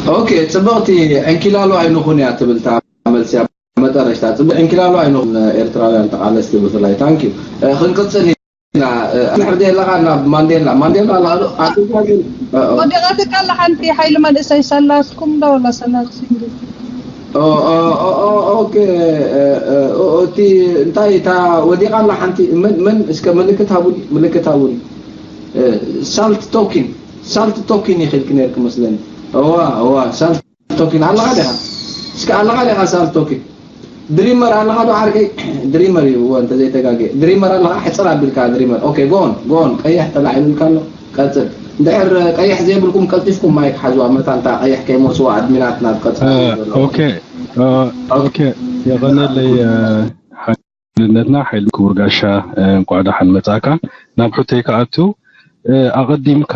ኦኬ፣ ጽብቕቲ ዕንኪላሎ ኣይንኹን እያ ትብል እታ መልሲ ኣብ መጠረሽታ። ጽብቕ ዕንኪላሎ ኣይንኹን ኤርትራውያን ተቓለስቲ ብፍላይ። ታንክ ዩ። እ፣ ክንቅጽል ኢና። እ፣ ንሕርደ ኣለኻ ናብ ማንዴላ። ማንዴላ ኣላ፣ ኣላ፣ ኣላ፣ እ፣ እ። ወዲቓትካ ኣላ ሓንቲ ሓይሊ መንእሰይ ሰላስኩም ዶ ወላ ሰላስኩም ዶ? ኦ፣ ኦ፣ ኦ፣ ኦ፣ ኦኬ፣ እ፣ እ፣ ኦ፣ እቲ እንታይ እታ ወዲቓ ኣላ ሓንቲ መን፣ መን እስከ ምልክት ሃቡኒ፣ ምልክት ሃቡኒ። እ፣ ሳልት ቶኪን፣ ሳልት ቶኪን ይኽልክ ነርክ መስለኒ። እዋ፣ እዋ፣ ሳልት ቶኪን ኣለኻ ዲኻ? እስከ ኣለኻ ዲኻ ሳልት ቶኪን? ድሪመር ኣለኻ ዶ ዓርከይ? ድሪመር እዩ እወ፣ እንተዘይተጋግየ። ድሪመር ኣለኻ? ሕጽር ኣቢልካ ድሪመር። ኦኬ፣ ጎን፣ ጎን፣ ቀይሕ ተላዒሉልካ ኣሎ። ቀጽል። እንድሕር ቀይሕ ዘይብልኩም ቀልጢፍኩም ማይክ ሓዝዋ፣ መታን እታ ቀይሕ ከይመልስዋ ኣድሚናትና ክቐጽላ እ፣ እዮም ዘለዉ። ኦኬ፣ እ፣ ኦኬ፣ የቐነለይ፣ እ፣ ሓድነትና ሓይሊ ክቡር ጋሻ፣ እ፣ እንቋዕ ደሓን መጻእካ። ናብ ሕቶይ ክኣቱ፣ እ፣ ኣቐዲምካ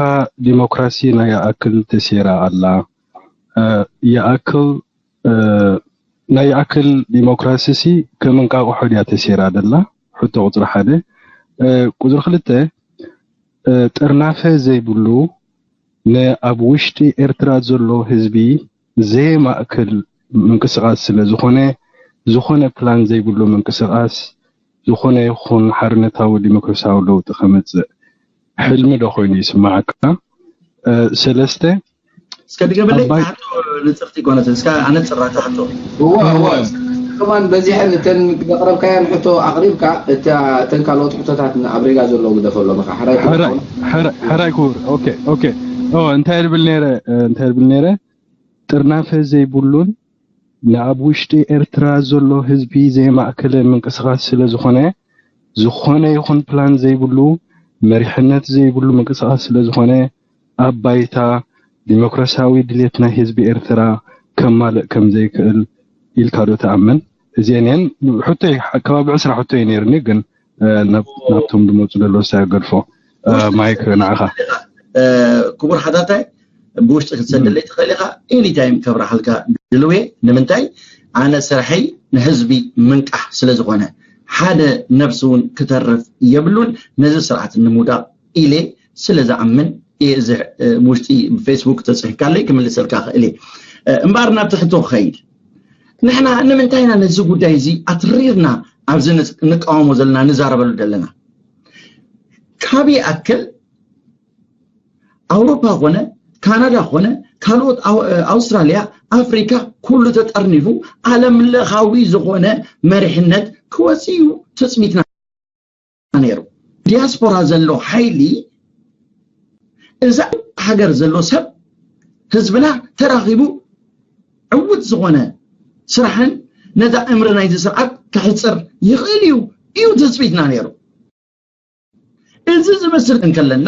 ዲሞክራሲ ናይ ይኣክል ተሴራ ኣላ፣ እ፣ ይኣክል፣ እ፣ ናይ ይኣክል ዲሞክራሲሲ ከም እንቃቑሖ ድያ ተሴራ ደላ? ሕቶ ቁጽሪ ሓደ። እ፣ ቁጽሪ ክልተ፣ እ፣ ጥርናፈ ዘይብሉ ንኣብ ውሽጢ ኤርትራ ዘሎ ህዝቢ ዘየማእክል ምንቅስቓስ ስለ ዝኾነ፣ ዝኾነ ፕላን ዘይብሉ ምንቅስቓስ ዝኾነ ይኹን ሓርነታዊ ዲሞክራሲያዊ ለውጢ ከምጽእ ሕልሚ ዶ ኮይኑ ይስምዓካ? እ፣ ሰለስተ፣ እስከ ድገመለይ ኣባይ- እታ ሕቶ ንጽርቲ ኮነት፣ እስካ ኣነጽራ እታ ሕቶ። እዋ፣ እዋ። እዋ። ከማን በዚሐን እተን ዘቕረብካየን ሕቶ ኣቕሪብካ፣ እታ፣ እተን ካልኦት ሕቶታት ንኣብ ሪጋ ዘለዉ ግደፈሎም ኢኻ። ሕራይ ክቡር። ሕራይ፣ ሕራይ፣ ሕራይ ክቡር። ኦኬ፣ ኦኬ። ኦ፣ እንታይ ልብል ነይረ፣ እ፣ እንታይ ልብል ነይረ? ጥርናፈ ዘይብሉን ንኣብ ውሽጢ ኤርትራ ዘሎ ህዝቢ ዘየማእከለ ምንቅስቓስ ስለ ዝኾነ፣ ዝኾነ ይኹን ፕላን ዘይብሉ፣ መሪሕነት ዘይብሉ ምንቅስቓስ ስለ ዝኾነ፣ ኣብ ባይታ ዲሞክራሲያዊ ድሌት ናይ ህዝቢ ኤርትራ ከማልእ ከም ዘይክእል ኢልካ ዶ ትኣምን? እዚአን እየን ሕቶይ፣ ከባቢ ዕስራ ሕቶ እዩ ነይሩኒ፣ ግን፣ እ፣ ናብ-፣ ናብቶም ዝመፁ ዘለዉ ሳይገድፎ፣ እ፣ ማይክ ንዓኻ። እ፣ ክቡር ሓታታይ፣ ብውሽጢ ክትሰደለይ ትኽእል ኢኻ። ኤኒታይም ከብርሃልካ ድልው እየ። ንምንታይ? ኣነ ስርሐይ ንህዝቢ ምንቃሕ ስለ ዝኾነ፣ ሓደ ነብሲ እውን ክተርፍ የብሉን። ነዚ ስርዓት ንምውዳቕ ኢለ ስለ ዝኣምን እየ። እዚ፣ እ፣ ብውሽጢ ብፌስቡክ ተጽሒፍካለይ ክምልሰልካ ክእል እየ። እ፣ እምበኣር ናብቲ ሕቶ ክኸይድ፣ ንሕና ንምንታይ ኢና ነዚ ጉዳይ እዚ ኣትሪርና ኣብዚ ንስ-፣ ንቃወሞ ዘለና፣ ንዛረበሉ ዘለና? ካብ ይኣክል ኣውሮፓ ኾነ ካናዳ ኾነ ካልኦት ኣው-፣ ኣውስትራልያ፣ ኣፍሪካ፣ ኩሉ ተጠርኒፉ ዓለም ለኻዊ ዝኾነ መሪሕነት ክወፅእ እዩ ትፅቢትና ነይሩ። ዲያስፖራ ዘሎ ሓይሊ፣ እዛ ሃገር ዘሎ ሰብ፣ ህዝብና ተራኺቡ ዕውት ዝኾነ ስራሕን ነዛ እምሪ ናይዚ ስርዓት ከሕፅር ይኽእል እዩ፣ እዩ ትፅቢትና ነይሩ። እዚ ዝመስል እንከለና፣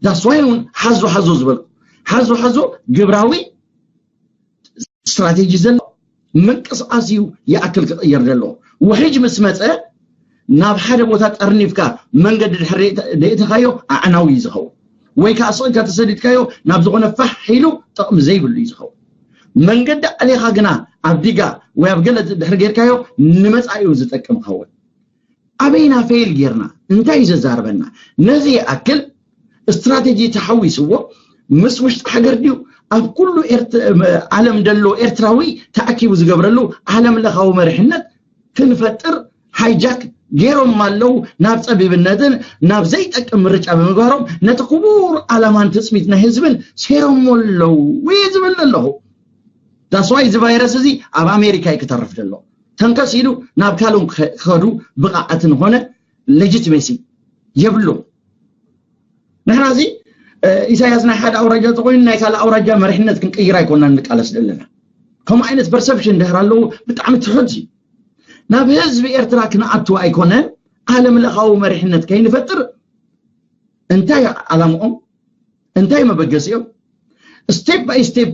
that's why እውን ሓዞ ሓዞ ዝበልኩ። ሓዞ ሓዞ ግብራዊ ስትራቴጂ ዘሎ ምንቅስቓስ እዩ ይኣክል ክቕየር ዘለዎ። ውሕጅ ምስ መፀ፣ ናብ ሓደ ቦታ ጠርኒፍካ መንገዲ ድሕሪ ደእትኻዮ ኣዕናዊ እዩ ዝኸውን። ወይ ከዓ ስቕ ኢልካ ተሰዲድካዮ ናብ ዝኾነ ፋሕ ኢሉ ጥቕሚ ዘይብሉ እዩ ዝኸውን። መንገዲ ኣሊኻ ግና ኣብ ዲጋ ወይ ኣብ ገለ ድሕሪ ጌርካዮ ንመጻኢ እዩ ዝጠቅም ክኸውን። ኣበይና ፌል ጌርና? እንታይ እዩ ዘዛርበና? ነዚ ይኣክል ስትራቴጂ ተሓዊስዎ ምስ ውሽጢ ሃገር ድዩ ኣብ ኩሉ ኤርት-፣ ዓለም ደሎ ኤርትራዊ ተኣኪቡ ዝገብረሉ ዓለም ለኻዊ መሪሕነት ክንፈጥር ሃይጃክ ገይሮም ኣለዉ። ናብ ጸቢብነትን ናብ ዘይጠቅም ምርጫ ብምግባሮም ነቲ ክቡር ዓላማን ትጽቢት ናይ ህዝብን ሴሮሞ ኣለዉ እየ ዝብል ዘለኹ። ዳስዋይ እዚ ቫይረስ እዚ ኣብ ኣሜሪካ እዩ ክተርፍ ዘሎ። ተንከስ ኢሉ ናብ ካልኦን ክኸ-፣ ክኸዱ ብቕዓት ንኾነ ሌጂትሜሲ የብሉን። ንሕና እዚ፣ እ፣ ኢሳያስ ናይ ሓደ ኣውራጃ ተኾይኑ ናይ ካልእ ኣውራጃ መሪሕነት ክንቅይር ኣይኮናን ንቃለስ ዘለና። ከምኡ ዓይነት ፐርሰፕሽን እንድሕር ኣለዎ ብጣዕሚ ትሑት እዩ። ናብ ህዝቢ ኤርትራ ክንኣቱ ኣይኮነን፣ ዓለም ለኻዊ መሪሕነት ከይንፈጥር እንታይ ዓላምኦም? እንታይ መበገሲኦም? ስቴፕ ባይ ስቴፕ፣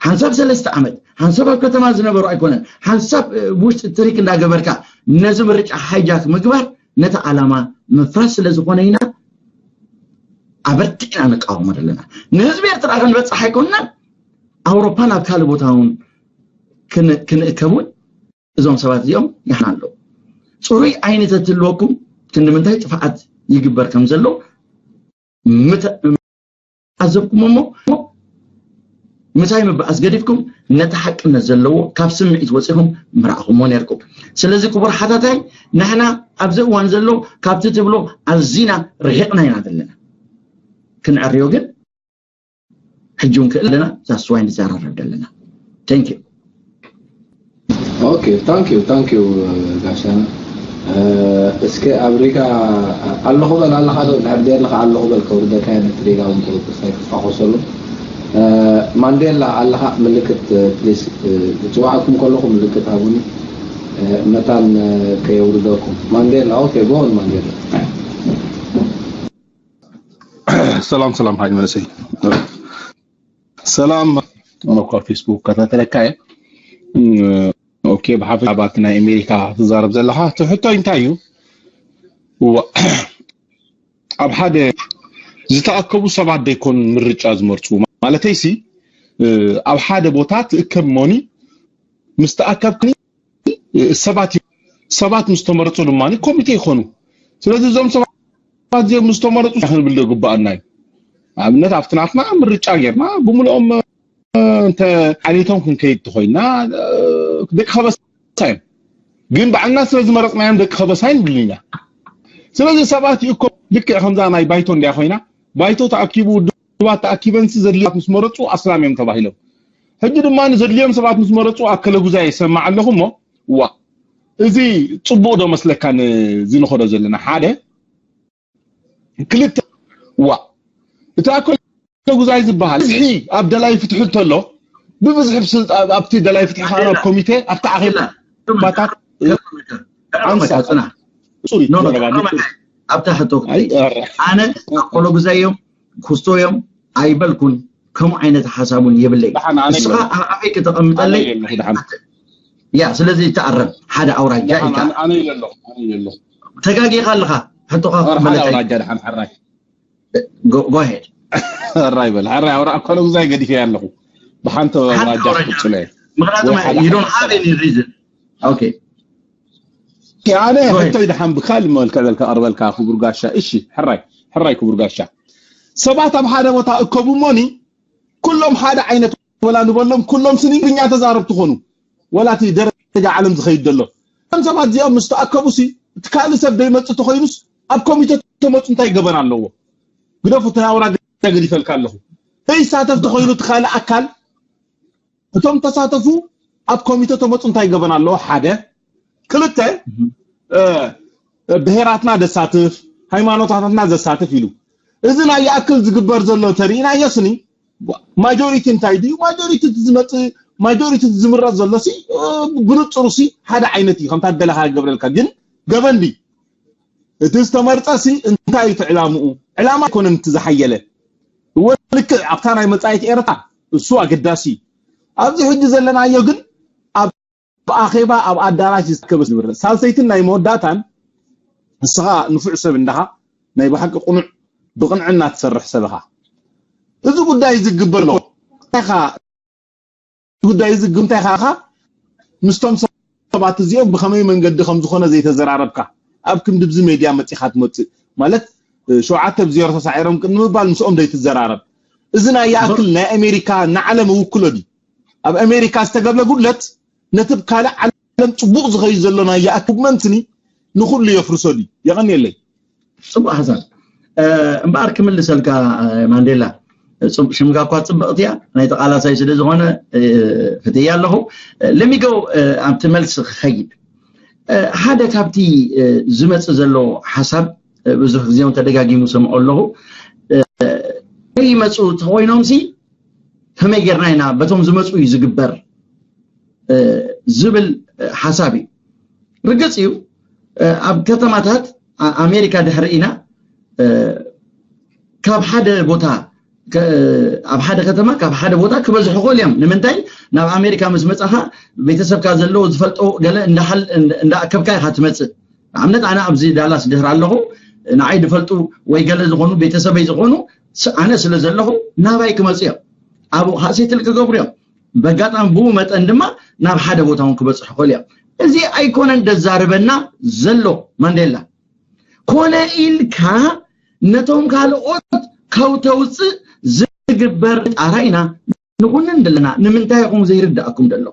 ሓንሳብ ሰለስተ ዓመት፣ ሓንሳብ ኣብ ከተማ ዝነበሩ ኣይኮነን፣ ሓንሳብ፣ እ፣ ውሽጢ ትሪክ እንዳገበርካ ነዚ ምርጫ ሃይጃክ ምግባር ነቲ ዓላማ ምፍራስ ስለ ዝኾነ ኢና ኣበርቲዕና ንቃወሞ ዘለና። ንህዝቢ ኤርትራ ክንበጽሕ ኣይኮንናን፣ ኣውሮፓ ናብ ካልእ ቦታ እውን ክን-፣ ክንእከብ እውን እዞም ሰባት እዚኦም ይሓና ኣለዉ። ጽሩይ ዓይኒ ተትህልወኩም ክንዲ ምንታይ ጥፍኣት ይግበር ከም ዘሎ ምተ-፣ ዓዘብኩም እሞ ምሳይ ምብኣስ ገዲፍኩም ነቲ ሓቅነት ዘለዎ ካብ ስምዒት ወፂኹም ምረኣኹሞ ነርኩም። ስለዚ ክቡር ሓታታይ፣ ንሕና ኣብዚ እዋን ዘሎ ካብቲ ትብሎ ኣዚና ርሒቕና ኢና ዘለና። ክንዕርዮ ግን ሕጂ እውን ክእል ኣለና። ዛስዋይ ንዘራረብ ዘለና። Thank you። Okay, thank you, thank you ጋሻና። እስከ ኣብ ሪጋ ኣለኹ በል ኣለኻ ዶ? ድሕር ደለኻ ኣለኹ በል፣ ከውርደካ ነቲ ሪጋ እውን ተወቅሳይ ክፋኾሰሉ። ማንዴላ ኣለኻ? ምልክት ፕሊስ፣ ዝፅዋዕኩም ከለኹ ምልክት ሃቡኒ፣ መታን ከየውርደኩም። ማንዴላ። Okay, go on ማንዴላ። ሰላም ሰላም ሓጅ መንእሰይ። ሰላም። ኣነ እኳ ፌስቡክ ከታተለካ እየ። ኦኬ፣ ብሓፈሻ ኣባቲ ናይ ኣሜሪካ ትዛረብ ዘለኻ እቲ ሕቶ እንታይ እዩ? እዋ፣ ኣብ ሓደ ዝተኣከቡ ሰባት ደይኮን ምርጫ ዝመርፁ ማለተይሲ፣ ኣብ ሓደ ቦታ ትእከብ ሞኒ ምስ ተኣከብክኒ ሰባት እዮም። ሰባት ምስ ተመረፁ ድማ ኮሚቴ ይኾኑ። ስለዚ እዞም ሰባት እዚኦም ምስ ተመረፁ ክንብል ዝግባኣና እዩ። ኣብነት ኣብቲ ናትና ምርጫ ጌርና ብምልኦም እንተ ዓሊቶም ክንከይድ ተኾይና ደቂ ከበሳ እዮም። ግን ባዕልና ስለ ዝመረፅናዮም ደቂ ከበሳ ኣይንብልን ኢና። ስለዚ ሰባት ይእኮ ልክዕ ከምዛ ናይ ባይቶ እንድያ ኮይና ባይቶ ተኣኪቡ ውድባት ተኣኪበንሲ ዘድልያት ምስ መረፁ ኣስላም እዮም ተባሂሎም። ሕጂ ድማ ንዘድልዮም ሰባት ምስ መረፁ ኣከለ ጉዛይ ይሰማዕ ኣለኹ እሞ ዋ እዚ ፅቡቅ ዶ መስለካ ንዚ ንኸዶ ዘለና ሓደ ክልተ ዋ እቲ ኣከለ ጉዛይ ዝበሃል ብዝሒ ኣብ ደላይ ፍትሒ እንተሎ ብብዝሒ ብስልጣ ኣብቲ ደላይ ፍትሒ ከዓ ናብ ኮሚቴ ኣብቲ ዓኼባታት ኣንሳ ፅና ፅሩይ ኖ ኖ ዘረባ ተቃወመ ምቁር ኣብታ ሕቶ ኣይ ክትጠይቅ ኣነ ኣቆሎ ግዛዮም ኩስቶዮም ኣይበልኩን። ከምኡ ዓይነት ሓሳብ እውን የብለይ። ደሓን ኣነ ንስኻ ይበል ኣብ ኣፈይ ኣነ ከተቐምጠለይ የለኹ ደሓን ያ ስለዚ ይተኣረም ሓደ ኣውራጃ ደሓን ኢልካ ኣነ ኣነ የለኹ ኣነ የለኹ ተጋጊኻ ኣለኻ። ሕቶኻ ኧረ ሓደ ክትመለሰ ኣውራጃ ደሓን ሕራይ go ahead ሕራይ በል ሕራይ ኣውራ ኣኮሎ ግዛይ ገዲፈ ኣለኹ ብሓንቲ ሓንቲ ኣውራጃ ኣውራጃ ክቅፅሎ እየ ምክንያቱ ወይ ሓደ you ሓደ don't have any reason okay ኣነ go ahead ሕቶይ ደሓን ብካል መልክዕ በልካ ቀርበልካ ክቡር ጋሻ እሺ ሕራይ ሕራይ ክቡር ጋሻ ሰባት ኣብ ሓደ ቦታ እከቡ እሞኒ ኩሎም ሓደ ዓይነት ወላ ንበሎም ኩሎም ስኒ ትግርኛ ተዛረብቲ ኮኑ ወላ እቲ ደረጃ ዓለም ዝኸይድ ዘሎ እቶም ሰባት እዚኦም ምስ ተኣከቡ ሲ እቲ ካልእ ሰብ ደይመፅእ ተኮይኑስ ኣብ ኮሚተ ተመፁ እንታይ ገበን ኣለዎ ግደፉ እቲ ኣውራ ገዲፈልካ ኣለኹ ዘይሳተፍ ተኮይኑ እቲ ካልእ ኣካል እቶም ተሳተፉ ኣብ ኮሚተ ተመፁ እንታይ ገበን ኣለዎ ሓደ ክልተ ብሄራትና ዘሳትፍ ሃይማኖታትና ዘሳትፍ ኢሉ እዚ ናይ ይኣክል ዝግበር ዘሎ ተርእናዮ ስኒ ማጆሪቲ እንታይ ድዩ ማጆሪቲ ዝመፅእ ማጆሪቲ ዝምረፅ ዘሎ ሲ ብንፅሩ ሲ ሓደ ዓይነት እዩ ከምታ ደለካ ገብረልካ ግን ገበን ድዩ እቲ ዝተመርፀ ሲ እንታይ እዩ ዕላምኡ ዕላማ ኣይኮነን እቲ ዝሓየለ እወ ልክዕ ኣብታ ናይ መፃኢት ኤርትራ እሱ ኣገዳሲ እዩ ኣብዚ ሕጂ ዘለናዮ ግን ኣብ ኣኼባ ኣብ ኣዳራሽ ዝተከበ ዝምረ ሳልሰይትን ናይ መወዳእታን ንስኻ ንፉዕ ሰብ እንዳኻ ናይ ብሓቂ ቁኑዕ ብቕንዕና ትሰርሕ ሰብ ኢኻ እዚ ጉዳይ ዝግበር ኣሎ ኢኻ ጉዳይ ዝግምታ ኢኻ ኢኻ ምስቶም ሰባት እዚኦም ብኸመይ መንገዲ ከም ዝኾነ ዘይተዘራረብካ ኣብ ክንዲ ብዚ ሜድያ መፂኻ ትመፅእ ማለት ሸውዓተ ብዜሮ ተሳዒሮም ቅድሚ ምባል ምስኦም ዘይትዘራረብ እዚ ናይ ይኣክል ናይ ኣሜሪካ ንዓለም እውክሎ ድዩ ኣብ ኣሜሪካ ዝተገብረ ጉድለት ነቲ ካልእ ዓለም ፅቡቕ ዝኸይድ ዘሎ ናይ ይኣክል ሙቭመንት ኒ ንኹሉ የፍርሶ ድዩ የቐንየለይ ፅቡቅ ሓሳብ እምበኣር ክምልሰልካ ማንዴላ ሽምካ እኳ ፅብቕቲ እያ ናይ ተቃላሳይ ስለ ዝኾነ ፍትያ ኣለኹ ለሚገው ኣብቲ መልሲ ክኸይድ ሓደ ካብቲ ዝመፅእ ዘሎ ሓሳብ ብዙሕ ግዜ እውን ተደጋጊሙ ሰምዖ ኣለኹ ይመፁ ተኮይኖም ሲ ከመይ ጌርና ኢና በቶም ዝመፁ እዩ ዝግበር ዝብል ሓሳብ እዩ ርግፅ እዩ ኣብ ከተማታት ኣሜሪካ ድሕሪ ኢና ካብ ሓደ ቦታ ኣብ ሓደ ከተማ ካብ ሓደ ቦታ ክበዝሑ ክእል እዮም ንምንታይ ናብ ኣሜሪካ ምስ መፃኻ ቤተሰብካ ዘለዎ ዝፈልጦ ገለ እንዳኣከብካ ኢኻ ትመፅእ ንኣብነት ኣነ ኣብዚ ዳላስ ድሕር ኣለኹ ንዓይ ዝፈልጡ ወይ ገለ ዝኾኑ ቤተሰበይ ዝኾኑ ኣነ ስለ ዘለኹ ናባይ ክመፁ እዮም ኣብኡ ከዓ ሴትል ክገብሩ እዮም በጋጣሚ ብኡ መጠን ድማ ናብ ሓደ ቦታ እውን ክበፅሑ ክእል እዮም እዚ ኣይኮነን ደዛርበና ዘሎ ማንዴላ ኮነ ኢልካ ነቶም ካልኦት ከውተውፅእ ዝግበር ጣራ ኢና ንኹንን ዘለና ንምንታይ ኢኹም ዘይርዳእኩም ዘሎ?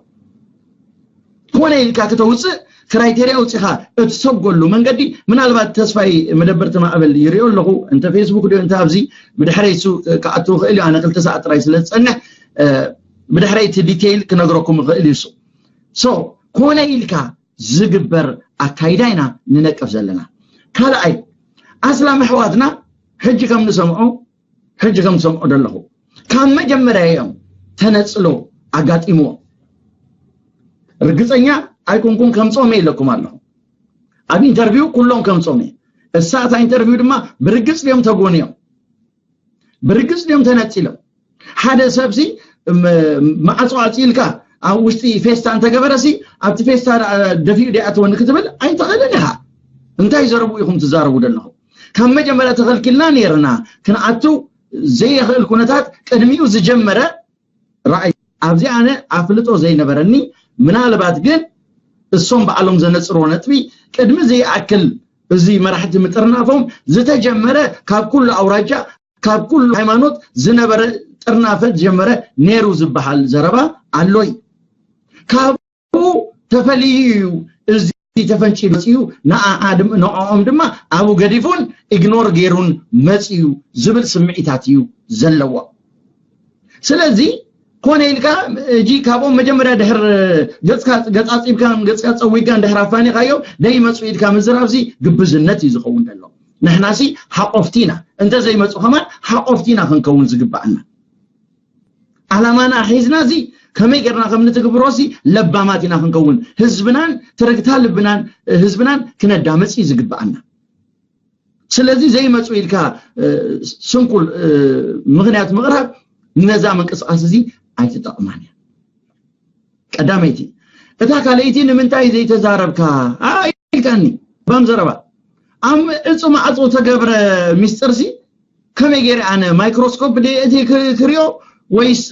ኮነ ኢልካ ክተውፅእ ክራይቴርያ ውፅኻ እትሰጎሉ መንገዲ ምናልባት ተስፋይ መደበርቲ ማዕበል ይሪኦ ኣለኹ እንተ ፌስቡክ ዶ እንተ ኣብዚ ብድሕረይ እሱ ክኣትው ክእል እዩ ኣነ ክልተ ሰዓት ጥራይ ስለ ዝፀንሕ ብድሕረይ እቲ ዲቴይል ክነግረኩም ይኽእል እዩ እሱ ሶ ኮነ ኢልካ ዝግበር ኣካይዳ ኢና ንነቅፍ ዘለና ካልኣይ ኣስላም ኣሕዋትና ሕጂ ከም ንሰምዖ ሕጂ ከም ሰምዖ ዘለኹ ካብ መጀመርያ እዮም ተነፅሎ ኣጋጢምዎ ርግፀኛ ኣይኮንኩን ከምፅኦም ኢለኩም ኣለኹ ኣብ ኢንተርቪው ኩሎም ከምፅኦም እየ እሳ እታ ኢንተርቪው ድማ ብርግፅ ድዮም ተጎንዮም ብርግፅ ድዮም ተነፂሎም ሓደ ሰብሲ ማዕፆ ኣፅኢልካ ኣብ ውሽጢ ፌስታ እንተገበረሲ ኣብቲ ፌስታ ደፊኡ ዲኣትወኒ ክትብል ኣይትኽእልን ኢኻ እንታይ ዘረቡ ኢኹም ትዛረቡ ዘለኹም ካብ መጀመርያ ተኸልኪልና ነይርና ክንኣቱ ዘይኽእል ኩነታት ቅድሚኡ ዝጀመረ ራእይ ኣብዚ ኣነ ኣፍልጦ ዘይነበረኒ ምናልባት ግን እሶም ባዕሎም ዘነፅርዎ ነጥቢ ቅድሚ ዘይኣክል እዚ መራሕቲ ምጥርናፎም ዝተጀመረ ካብ ኩሉ ኣውራጃ ካብ ኩሉ ሃይማኖት ዝነበረ ጥርናፈ ዝጀመረ ነይሩ ዝበሃል ዘረባ ኣሎ እዩ ካብ ተፈልዩ እዩ እዚ ተፈንጪሉ መፅዩ ንዓዓ ድም- ንዕኦም ድማ ኣብኡ ገዲፉን ኢግኖር ገይሩን መፅዩ ዝብል ስምዒታት እዩ ዘለዎ ስለዚ ኮነ ኢልካ እጂ ካብኦም መጀመርያ ድሕር ገፅካ ገፃፂብካን ገፅካ ፀዊጋን ድሕር ኣፋኒኻዮ ደይመፁ ኢልካ ምዝራብዚ ግብዝነት እዩ ዝኸውን ዘሎ ንሕናሲ ሓቆፍቲ ኢና እንተዘይመፁ ከማን ሓቆፍቲ ኢና ክንከውን ዝግባኣና ዓላማና ሒዝና እዚ ከመይ ጌርና ከም ንትግብሮ ሲ ለባማት ኢና ክንከውን ህዝብናን ትርግታ ልብናን ህዝብናን ክነዳምፅ እዩ ዝግብኣና ስለዚ ዘይመፁ ኢልካ ስንኩል ምክንያት ምቕራብ ነዛ ምንቅስቃስ እዚ ኣይትጠቕማን እያ ቀዳመይቲ እታ ካልኣይቲ ንምንታይ ዘይተዛረብካ ኢልካኒ ባም ዘረባ ኣብ እፁ ማዕፁ ተገብረ ሚስጥር ሲ ከመይ ገይረ ኣነ ማይክሮስኮፕ ደ እቲ ክሪኦ ወይስ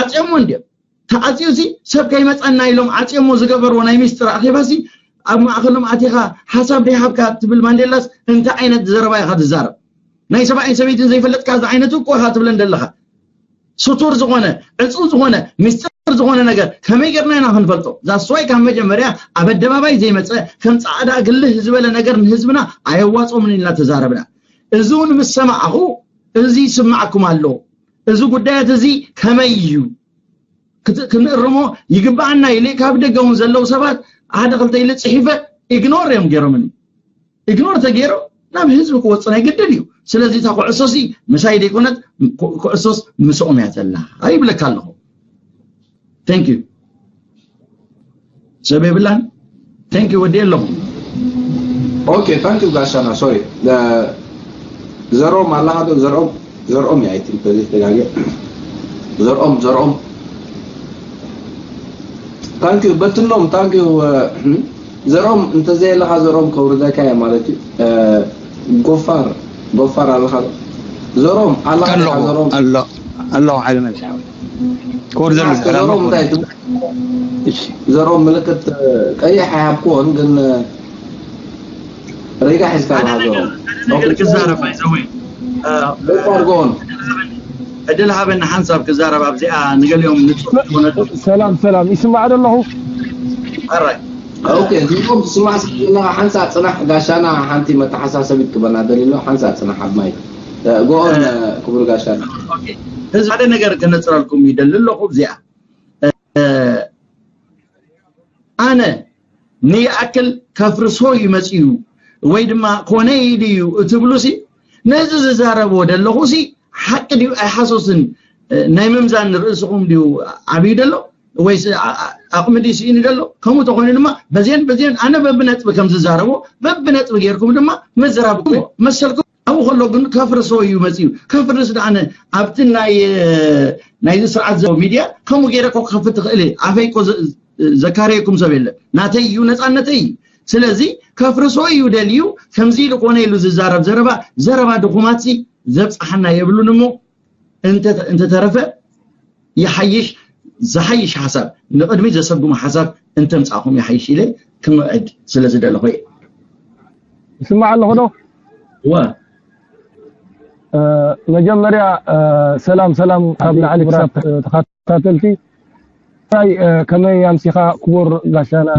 ዓፅዮሞ እንድዮም ተዓፅዩ ሲ ሰብ ከይመፀና ኢሎም ዓፅዮሞ ዝገበርዎ ናይ ሚስጥር ኣኼባ ሲ ኣብ ማእኸሎም ኣቲኻ ሓሳብ ደይሃብካ ትብል ማንዴላስ እንታይ ዓይነት ዘረባ ኢኻ ትዛረብ ናይ ሰብኣይን ሰበይትን ዘይፈለጥካ ዝዓይነቱ እኮ ኢኻ ትብለን ዘለኻ ስቱር ዝኾነ ዕፁ ዝኾነ ሚስጥር ዝኾነ ነገር ከመይ ጌርና ኢና ክንፈልጦ ዛስዋይ ካብ መጀመርያ ኣብ ኣደባባይ ዘይመፀ ከም ፃዕዳ ግልህ ዝበለ ነገር ንህዝብና ኣየዋፅኦምን ኢልና ተዛረብና እዚ እውን ምስ ሰማዕኹ እዚ ይስማዕኩም ኣሎ እዚ ጉዳያት እዚ ከመይ እዩ ክንእርሞ ይግባኣና ኢለ ካብ ደገ እውን ዘለዉ ሰባት ሓደ ክልተ ኢለ ፅሒፈ ኢግኖር እዮም ገይሮምኒ ኢግኖር ተገይሩ ናብ ህዝቢ ክወፅእ ናይ ግድን እዩ ስለዚ እታ ኩዕሶ ሲ ምሳይ ዘይኮነት ኩዕሶስ ምስኦም እያ ዘላ ኣይብለካ ኣለኹ thank you ሰብ የብላን thank you ወዲ ኣለኹ okay thank you ጋሻና sorry ዘርኦም ኣለኻ ዘርኦም ዘርኦም እያ ኣይትንተዘይተጋገ ዘርኦም ዘርኦም thank you በትኖም thank you ዘርኦም እንተዘየለኻ ዘርኦም ከውርደካ እየ ማለት እዩ ጎፋር ጎፋር ኣለኻ ዘርኦም ኣለኻ ዘርኦም ኣለኹ ሓደ መልሲ ክወርደሉ ዘርኦም እንታይ ዘርኦም ምልክት ቀይሕ ኣይሃብክዎን ግን ሪጋ ሒዝካ ኣለኻ ዘርኦም ክዛረብ ባይዘወይ ጎፋር ጎን ዕድል ሃበኒ ሓንሳብ ክዛረብ ኣብዚኣ ንገሊኦም ንፁር ዝኾነቱ ሰላም ሰላም ይስማዕ ዶ ኣለኹ ኣራይ ኦኬ እዚኦም ትስማዕ ስለ ዘለኻ ሓንሳብ ፅናሕ ጋሻና ሓንቲ መተሓሳሰቢት ክበና ደሊሎ ሓንሳብ ፅናሕ ኣብ ማይ ጎኦን ክቡር ጋሻና ህዝቢ ሓደ ነገር ክነፅረልኩም ይደሊ ኣለኹ እዚኣ ኣነ ንይኣክል ከፍርሶ እዩ መፅዩ ወይ ድማ ኮነ ኢሉ እዩ እትብሉ ሲ ነዚ ዝዛረብዎ ደለኹ ሲ ሓቂ ድዩ ኣይሓሶስን ናይ ምምዛን ርእስኹም ድዩ ዓብዩ ደሎ ወይስ ኣቕሚ ድዩ ስኢኑ ደሎ ከምኡ ተኾይኑ ድማ በዜን በዜን ኣነ በብነጥቢ ከም ዝዛረቦ በብነጥቢ ጌርኩም ድማ ምዝራብኩም መሰልኩም ኣብኡ ከሎ ግን ከፍርሶ እዩ መፅዩ ከፍርስ ደኣነ ኣብቲ ናይ ናይዚ ስርዓት ዘ ሚድያ ከምኡ ገይረ ኮ ክኸፍት ትኽእል እየ ኣፈይ ኮ ዘካረየኩም ሰብ የለን ናተይ እዩ ነፃነተይ እዩ ስለዚ ከፍርሶ እዩ ደልዩ ከምዚ ኢሉ ኮነ ኢሉ ዝዛረብ ዘረባ ዘረባ ድኹማት ሲ ዘብፅሓና የብሉን እሞ እንተተረፈ ይሓይሽ ዝሓይሽ ሓሳብ ንቕድሚት ዘሰጉሙ ሓሳብ እንተምፃእኹም ይሓይሽ ኢለ ክምዕድ ስለ ዝደለኹ እየ ይስማዕ ኣለኹ ዶ እወ መጀመርያ ሰላም ሰላም ካብ ላዕሊ ክሳብ ተኸታተልቲ። ከመይ ኣምሲኻ ክቡር ጋሻና?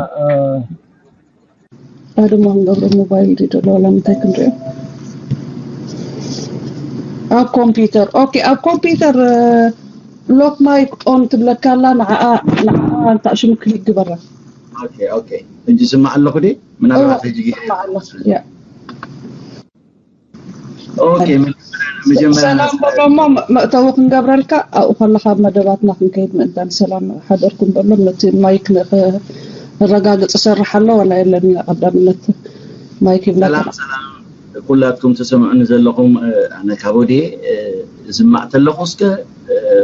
ኣድማ ክንገብሮ ሞባይል ድዩ ደሎ ዋላ ምንታይ ክንሪኦ ኣብ ኮምፒውተር። ኦኬ ኣብ ኮምፒውተር ሎክ ማይክ ኦን ትብለካ ኣላ። ንዓኣ ንዓኣ እንታ ሽሙ ክሊክ ግበራ። ኦኬ ኦኬ። ሕጂ ስማዕ ኣለኹ ዲ ምናልባት ሕጂ ስማዕ ኣለኹ። ያ ኦኬ መጀመርያ ሰላም በሎ እሞ መእተዊ ክንገብረልካ ኣብኡ ከለካ ኣብ መደባትና ክንከይድ ምእንታን ሰላም ሓደርኩም በሎ። ነቲ ማይክ ነረጋግፅ እሰርሕ ኣሎ ዋላ የለን። ቀዳምነት ማይክ ይብለካ። ሰላም ሰላም ኩላትኩም ትሰምዑኒ ዘለኹም ኣነ ካብ ወዲየ ዝማዕ ተለኹ እስከ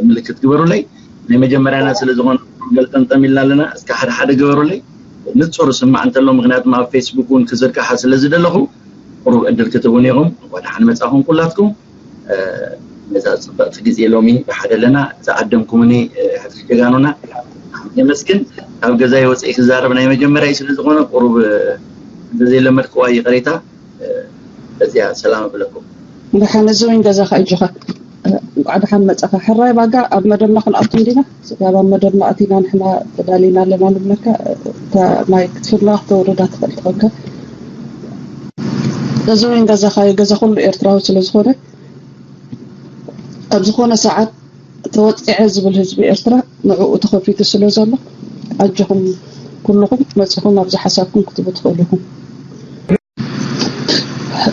ምልክት ግበሩለይ። ናይ መጀመርያና ስለ ዝኾነ ገልጠምጠም ኢልና ኣለና። እስከ ሓደ ሓደ ግበሩለይ ንፁር ስማዕ እንተሎ ምክንያቱም ኣብ ፌስቡክ እውን ክዝርግሓ ስለ ዝደለኹ ቁሩብ ዕድል ክትህቡኒ ኢኹም። እንኳ ደሓን መጻኹም ኩላትኩም። ነዛ ጽብቕቲ ግዜ ሎሚ ብሓደ ኣለና። ዝዓደምኩምኒ ሕፍሪ ጀጋኑና የመስግን። ካብ ገዛይ ወፅኢ ክዛረብ ናይ መጀመርያ ስለ ዝኾነ ቁሩብ እንተዘይለመድክዋ ይቕሬታ። በዚኣ ሰላም እብለኩም። ደሓን እዚ እውን ገዛኻ እጆኻ። እንኳዕ ደሓን መጻኻ ሕራይ ባጋ ኣብ መደብና ክንኣቱ እንዲና። ስጋብ ኣብ መደብና ኣቲና ንሕና ተዳሊና ኣለና ንብለካ። እታ ማይ ክትፍና ክተውርዳ ትኽእል ትኾንካ። እዚ እውን ገዛኻ እዩ። ገዛ ኩሉ ኤርትራዊ ስለ ዝኾነ ኣብ ዝኾነ ሰዓት ተወፂዐ ዝብል ህዝቢ ኤርትራ ንዕኡ ተኸፊቱ ስለ ዘሎ ኣጆኹም ኩልኹም መፂኹም ኣብዚ ሓሳብኩም ክትቡ ትኽእሉ ኢኹም።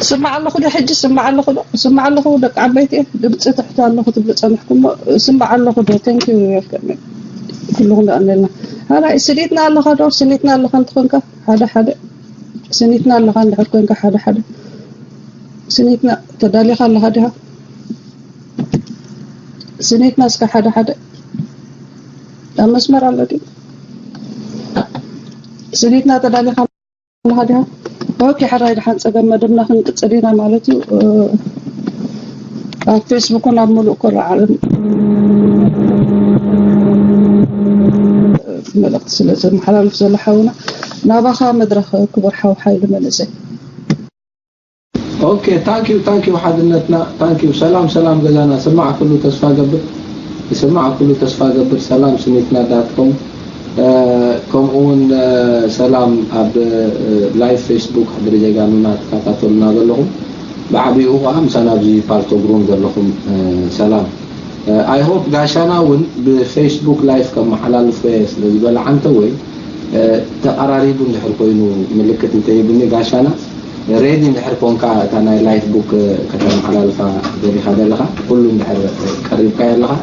ስማዕ ኣለኹ ዶ ሕጂ? ስማዕ ኣለኹ ዶ? ስማዕ ኣለኹ ደቂ ዓበይቲ እየ። ድምፂ ትሕቲ ኣለኹ ትብሉ ፀኒሕኩም እሞ ስማዕ ኣለኹ ዶ? Thank you ኩልኹም ደኣ ኣለና። ሃላይ ስኒትና ኣለኻ ዶ? ስኒትና ኣለኻ እንትኾንካ ሓደ ሓደ ስኒትና ኣለኻ እንድሕር ኮንካ ሓደ ሓደ ስኒትና ተዳሊኻ ኣለኻ ዲኻ? ስኒትና እስከ ሓደ ሓደ ኣብ መስመር ኣሎ ድዩ? ስኒትና ተዳሊኻ ኣለኻ ዲኻ? ኦኬ ሕራይ ደሓን ጸገም መደብና ክንቅጽል ኢና ማለት እዩ። ኣብ ፌስቡክን ኣብ ሙሉእ ኩሉ ዓለም መልእኽቲ ስለ ዘመሓላልፍ ዘሎ ሓውና ናባኻ መድረኽ ክቡር ሓው ሓይሉ መንእሰይ። ኦኬ thank you thank you ሓድነትና thank you ሰላም ሰላም ገዛና ስማዕ ኩሉ ተስፋ ገብር ይስማዕ ኩሉ ተስፋ ገብር ሰላም ስኒትና dot com ከምኡ እውን ሰላም ኣብ live Facebook ሕድሪ ጀጋኑና ትከታተሉና ዘለኹም ብዓቢኡ ከዓ ምሳና ኣብዚ ፓልቶግ ሩም ዘለኹም ሰላም I hope ጋሻና እውን ብ Facebook live ከመሓላልፎ እየ ስለ ዝበለ ዓንተወይ ተቐራሪቡ እንድሕር ኮይኑ ምልክት እንተሂቡኒ ጋሻና ready እንድሕር ኮንካ እታ ናይ live book ከተመሓላልፋ ደሊኻ ዘለኻ ኩሉ እንድሕር ቀሪብካዮ ኣለኻ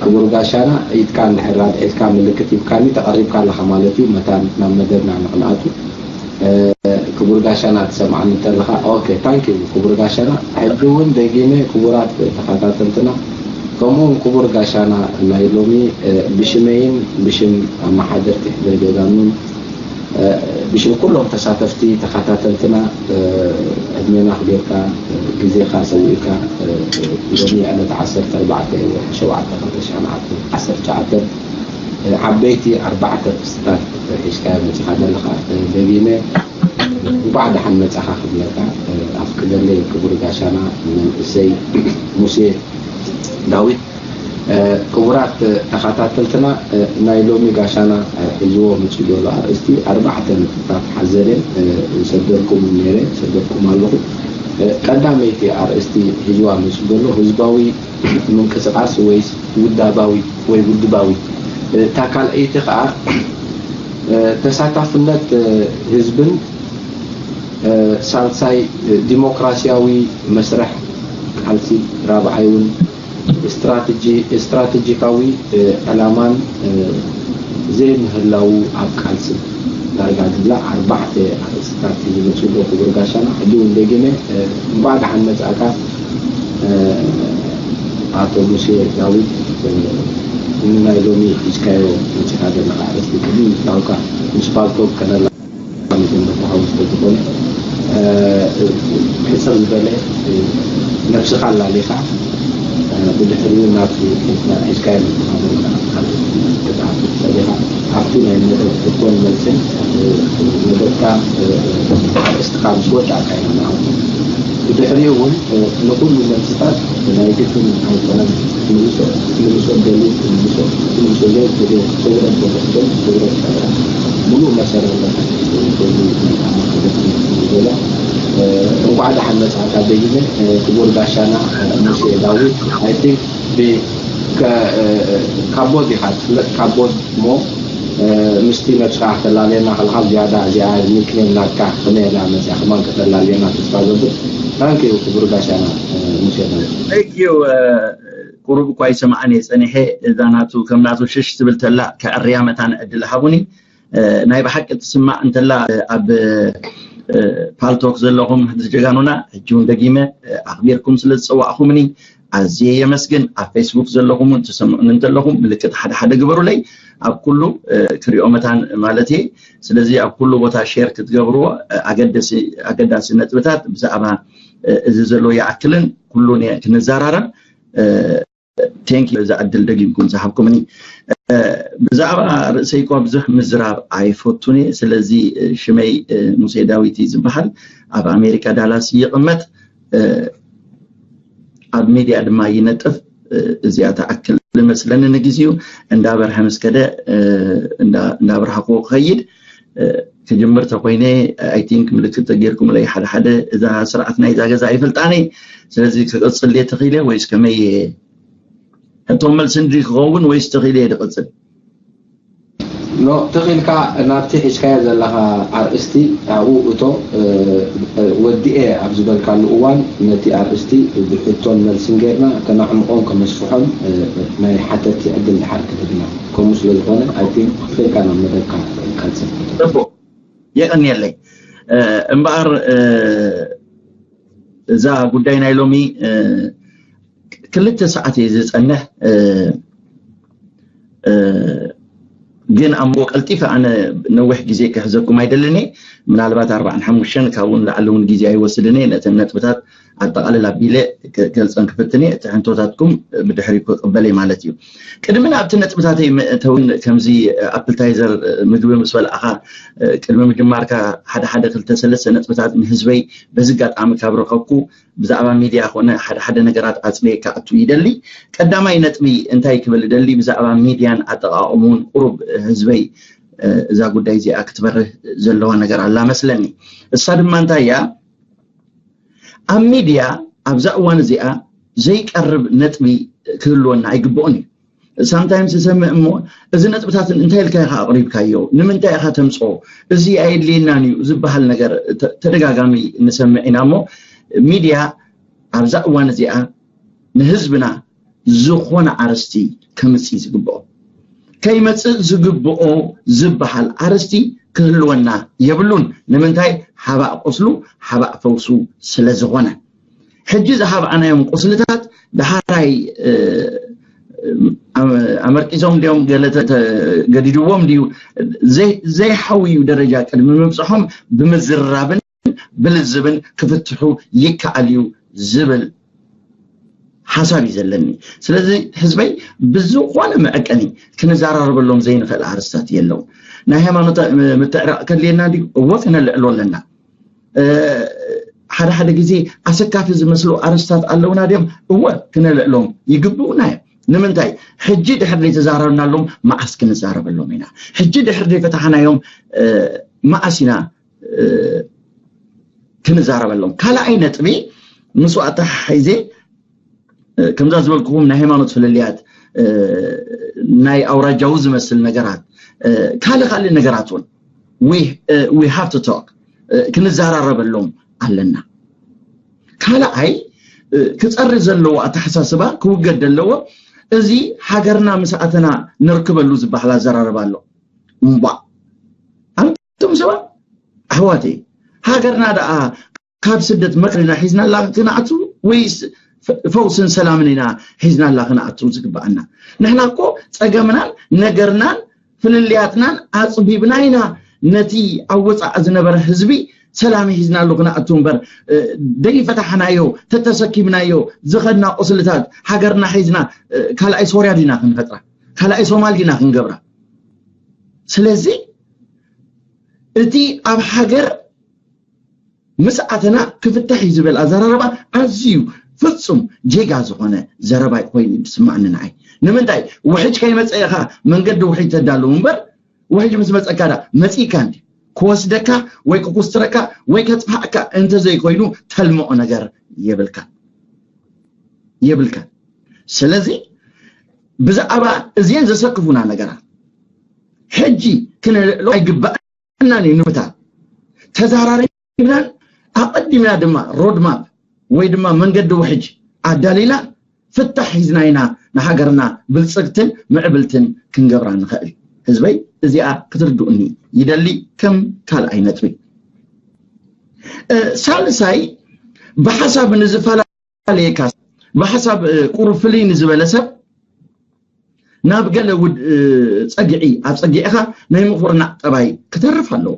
ክቡር ጋሻና ኢድካ እንድሕር ኣልዒልካ ምልክት ሂብካኒ ተቐሪብካ ኣለኻ ማለት እዩ መታን ናብ መደብና ንኽንኣቱ ክቡር ጋሻና ትሰምዓኒ እንተለኻ okay thank you ክቡር ጋሻና ሕጂ እውን ደጊመ ክቡራት ተኸታተልትና ከምኡ እውን ክቡር ጋሻና ናይ ሎሚ ብሽመይን ብሽም ኣመሓደርቲ ሕድሪ ጀጋኑን ብሽም ኩሎም ተሳተፍቲ ተኸታተልትና ዕድሜና ኣኽቢርካ ግዜኻ ሰዊእካ ሎሚ ዕለት ዓሰርተ ኣርባዕተ ወርሒ ሸውዓተ ክልተ ሺሕ ዓሰርተ ትሽዓተ ዓበይቲ ኣርባዕተ ርእስታት ሒዝካዮ መፂኻ ዘለኻ ደጊመ እንኳዕ ደሓን መፃኻ ክብለካ ኣፍቅደለይ ክቡር ጋሻና መንእሰይ ሙሴ ዳዊት ክቡራት ተኸታተልትና ናይ ሎሚ ጋሻና ሒዝዎ መፂኡ ዘሎ ኣርእስቲ ኣርባዕተ ነጥብታት ሓዘለ ሰደርኩም ነይረ ሰደርኩም ኣለኹ ቀዳመይቲ ኣርእስቲ ሒዝዋ መፂኡ ዘሎ ህዝባዊ ምንቅስቃስ ወይስ ውዳባዊ ወይ ውድባዊ እታ ካልኣይቲ ከዓ ተሳታፍነት ህዝብን ሳልሳይ ዲሞክራሲያዊ መስርሕ ቃልሲ ራብዓይ እውን ስትራቴጂካዊ ዕላማን ዘይምህላው ኣብ ቃልሲ ዳርጋ ዝብላ ኣርባዕተ ኣርእስታት እዩ ዝመፅእ ክቡር ጋሻና ሕጂ እውን ደጊመ እንኳዕ ደሓን መፅእካ ኣቶ ሙሴ ዳዊት ንናይ ሎሚ ሒዝካዮ መፂኻ ዘለኻ ኣርእስቲ ቅድሚ ምፍታውካ ምስ ፓልቶክ ከነላ መጀመርታ ሓዊ ስለ ዝኾነ ሕፅር ዝበለ ነብስኻ ኣላሊኻ ብድሕሪኡ ናብቲ ሒዝካዮ መፂኻ ዘለኻ ክትኣቱ ትኽእል ኢኻ። ኣብቲ ናይ መደብ ሕቶን መልስን መደብካ ኣርእስትኻ ምስ ወዳእካ ኢና ንኣቱ። ብድሕሪኡ እውን ንኹሉ መልስታት ናይ ግድን ኣይኮነን። ትምልሶ ትምልሶ ደልዩ ትምልሶ ትምልሶ ዘይትደልዮ ክብረት ወተስደል ክብረት ፈጥራ። ሙሉእ መሰል ኣለካ። በዚ ኣማክበት ዘላ እንኳዕ ደሓን መጻእካ ደጊመ። ክቡር ጋሻና ሙሴ ዳዊት፣ I think ካብ ቦት ኢኻ ትፍለጥ። ካብ ቦት እሞ ምስቲ ነብስኻ ከተላለየና ከለኻ ዝያዳ እዚኣ ኒክኔም ናትካ ከመይ ኢላ መፅያ ከማን ከተላለየና ተስፋ ገብር። ታንኪዩ ክቡር ጋሻና ሙሴ ዳዊት። ዩ ቁሩብ እኳ ይሰማዕን እየ ፀኒሐ። እዛ ናቱ ከም ናቱ ሽሽ ትብል ተላ ከዕርያ መታን ዕድል ሃቡኒ። ናይ ብሓቂ ትስማዕ እንተላ ኣብ ፓልቶክ ዘለኹም ዝጀጋኑና ሕጂ እውን ደጊመ ኣኽቢርኩም ስለ ዝፀዋእኹምኒ ኣዝየ የመስግን። ኣብ ፌስቡክ ዘለኹም እውን ትሰምዑኒ እንተለኹም ምልክት ሓደ ሓደ ግበሩለይ። ኣብ ኩሉ ክሪኦ መታን ማለት እየ። ስለዚ ኣብ ኩሉ ቦታ ሼር ክትገብርዎ ኣገዳሲ ነጥብታት ብዛዕባ እዚ ዘሎ ይኣክልን ኩሉ ክንዘራረብ። ቴንክ ዩ እዛ ዕድል ደጊምኩም ዝሃብኩምኒ። ብዛዕባ ርእሰይ እኳ ብዙሕ ምዝራብ ኣይፈቱን እየ። ስለዚ ሽመይ ሙሴ ዳዊት እዩ ዝበሃል። ኣብ ኣሜሪካ ዳላስ ይቕመጥ። ኣብ ሚድያ ድማ ይነጥፍ። እዚኣ ትኣክል ዝመስለኒ ንግዜኡ። እንዳበርሀ ምስ ከደ እንዳበርሃክዎ ክኸይድ ክጅምር ተኮይነ፣ I think ምልክት ተጌርኩምለይ ሓደ ሓደ። እዛ ስርዓት ናይዛ ገዛ ኣይፈልጣን እየ። ስለዚ ክቕፅል ድየ ተኽኢለ ወይስ ከመይ እየ? ሕቶ መልሲ እንድዩ ክኸውን ወይስ ተኽኢለ እየ ዝቕፅል? ኖ፣ ተኺኢልካ ናብቲ ሒዝካዮ ዘለኻ ኣርእስቲ ኣብኡ እቶ። ወዲኤ ኣብ ዝበልካሉ እዋን ነቲ ኣርእስቲ ብሕቶን መልስን ጌርና ከነዕምቖን ከነስፍሖን ናይ ሓተቲ ዕድል ድሓር ክህብና። ከምኡ ስለ ዝኾነ I think ተኺኢልካ ናብ መደብካ ቀጽል። ጽቡቕ፣ የቐንየለይ። እምበኣር እዛ ጉዳይ ናይ ሎሚ ክልተ ሰዓት እየ ዝጸንሕ። ግን ኣምቦ ቀልጢፈ ኣነ ነዊሕ ግዜ ክሕዘኩም ኣይደልን እየ። ምናልባት ኣርባዓን ሓሙሽተን ካብኡ ንላዕሊ እውን ግዜ ኣይወስድን እየ። ነተን ነጥብታት ኣጠቓልል ኣቢለ ክገልፀን ክፍትን እየ። እቲ ሕንቶታትኩም ብድሕሪ ክቕበል እየ ማለት እዩ። ቅድሚ ናብቲ ነጥብታተይ ምእተውን ከምዚ ኣፕልታይዘር ምግቢ ምስ በልኣኻ ቅድሚ ምጅማርካ ሓደ ሓደ ክልተ ሰለስተ ነጥብታት ንህዝበይ በዚ ኣጋጣሚ ካብ ረኸብኩ ብዛዕባ ሚድያ ኮነ ሓደ ሓደ ነገራት ኣፅልየ ክኣቱ ይደሊ። ቀዳማይ ነጥቢ እንታይ ክብል እደሊ፣ ብዛዕባ ሚድያን ኣጠቓቕሙን ቁሩብ ህዝበይ እዛ ጉዳይ እዚኣ ክትበርህ ዘለዋ ነገር ኣላ መስለኒ። እሳ ድማ እንታይ እያ፣ ኣብ ሚድያ ኣብዛ እዋን እዚኣ ዘይቀርብ ነጥቢ ክህልወና ኣይግብኦን እዩ። ሳምታይምስ ዝሰምዕ እሞ እዚ ነጥብታትን እንታይ ኢልካ ኢኻ ኣቕሪብካዮ፣ ንምንታይ ኢኻ ተምፅኦ፣ እዚ ኣየድልየናን እዩ ዝበሃል ነገር ተደጋጋሚ ንሰምዕ ኢና። እሞ ሚድያ ኣብዛ እዋን እዚኣ ንህዝብና ዝኾነ ኣርስቲ ከምፅእ ዝግብኦ፣ ከይመፅእ ዝግብኦ ዝበሃል ኣርስቲ ክህልወና የብሉን። ንምንታይ? ሓባእ ቁስሉ ሓባእ ፈውሱ ስለ ዝኾነ። ሕጂ ዝሃብኣናዮም ቁስልታት ደሓራይ ኣመርቂዞም ድዮም ገለ ገዲድዎም ድዩ ዘይሓውዩ ደረጃ ቅድሚ ምብፅሖም ብምዝራብን ብልዝብን ክፍትሑ ይከኣል እዩ ዝብል ሓሳብ እዩ ዘለኒ። ስለዚ ህዝበይ ብዝኾነ መዐቀኒ ክንዘራረበሎም ዘይንኽእል ኣርስታት የለው። ናይ ሃይማኖት ምትዕራቕ ከድልየና ድዩ? እወ ክነልዕሎ ኣለና። ሓደ ሓደ ግዜ ኣሰካፊ ዝመስሉ ኣርስታት ኣለውና ድዮም? እወ ክነልዕሎም ይግብኡና እዮም። ንምንታይ? ሕጂ ድሕር ዘይተዛረብናሎም መዓስ ክንዛረበሎም ኢና? ሕጂ ድሕር ዘይፈታሓናዮም መዓስ ኢና ክንዛረበሎም? ካልኣይ ነጥቢ ምስኡ ኣተሓሒዘ ከምዛ ዝበልኩኹም ናይ ሃይማኖት ፍልልያት ናይ ኣውራጃዊ ዝመስል ነገራት ካልእ ካልእ ነገራት እውን we have to talk ክንዘራረበሎም ኣለና። ካልኣይ ክፀሪ ዘለዎ ኣተሓሳስባ ክውገድ ዘለዎ እዚ ሃገርና ምስ ኣተና ነርክበሉ ዝበሃል ኣዘራርባ ኣሎ። እምባ ኣንቱም ሰባት ኣሕዋተይ ሃገርና ደኣ ካብ ስደት መክሪና ሒዝናላ ክንኣቱ ወይስ ፈውስን ሰላምን ኢና ሒዝናላ ክንኣቱ ዝግብኣና? ንሕና እኮ ፀገምናን ነገርናን ፍልልያትናን ኣፅቢብና ኢና ነቲ ኣብ ወፃኢ ዝነበረ ህዝቢ ሰላም ሒዝናሉ ክንኣቱ እምበር ደይፈታሕናዮ ተተሰኪብናዮ ዝኸድና ቁስልታት ሃገርና ሒዝና ካልኣይ ሶርያ ዲና ክንፈጥራ? ካልኣይ ሶማል ዲና ክንገብራ? ስለዚ እቲ ኣብ ሃገር ምስ ኣተና ክፍታሕ እዩ ዝብል ኣዘራርባ ኣዝዩ ፍጹም ጀጋ ዝኾነ ዘረባ ኮይኑ ዝስማዕኒ ንዓይ። ንምንታይ ውሕጅ ከይመጸ ኢኻ መንገዲ ውሕጅ ተዳልው እምበር፣ ውሕጅ ምስ መጸካ ዳ መጺእካ እንዲ ክወስደካ ወይ ክኩስትረካ ወይ ከጥፋእካ እንተዘይኮይኑ ተልምዖ ነገር የብልካ የብልካ። ስለዚ ብዛዕባ እዚአን ዘሰክፉና ነገራት ሕጂ ክነልዕሎ ኣይግባእናን እዩ። ንምታ ተዛራሪብናን ኣቐዲምና ድማ ሮድማፕ ወይ ድማ መንገዲ ውሕጅ ኣዳሊና ፍታሕ ሒዝና ኢና ንሃገርና ብልጽግትን ምዕብልትን ክንገብራ ንኽእል። ህዝበይ እዚኣ ክትርድኡኒ ይደሊ። ከም ካልኣይ ነጥቢ እ፣ ሳልሳይ ብሓሳብ ንዝፈላለየካ ብሓሳብ እ፣ ቁሩብ ፍልይ ንዝበለ ሰብ ናብ ገለ ውድ እ፣ ጸግዒ ኣብ ጸጊዕኻ ናይ ምኹርናዕ ጠባይ ክተርፍ ኣለዎ።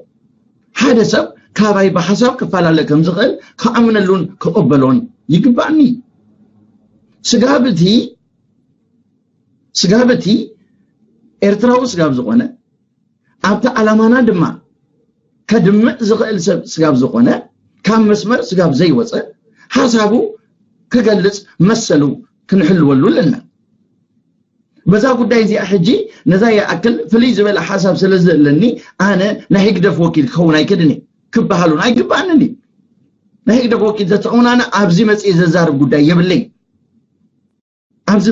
ሓደ ሰብ ካባይ ብሓሳብ ክፈላለ ከም ዝኽእል ክኣምነሉን ክቕበሎን ይግባእኒ። ስጋብ እቲ ስጋብ እቲ ኤርትራዊ ስጋብ ዝኾነ ኣብቲ ዓላማና ድማ ከድምዕ ዝኽእል ሰብ ስጋብ ዝኾነ ካብ መስመር ስጋብ ዘይወፀ ሓሳቡ ክገልፅ መሰሉ ክንሕልወሉ ኣለና። በዛ ጉዳይ እዚኣ ሕጂ ነዛ ይኣክል ፍልይ ዝበለ ሓሳብ ስለ ዘለኒ ኣነ ናይ ህግደፍ ወኪል ክኸውን ኣይክድን እየ ክበሃሉን ኣይግባእንን እዩ። ናይ ህግደፍ ወኪል ተትኸውን ኣነ ኣብዚ መፅየ ዘዛርብ ጉዳይ የብለይ። ኣብዚ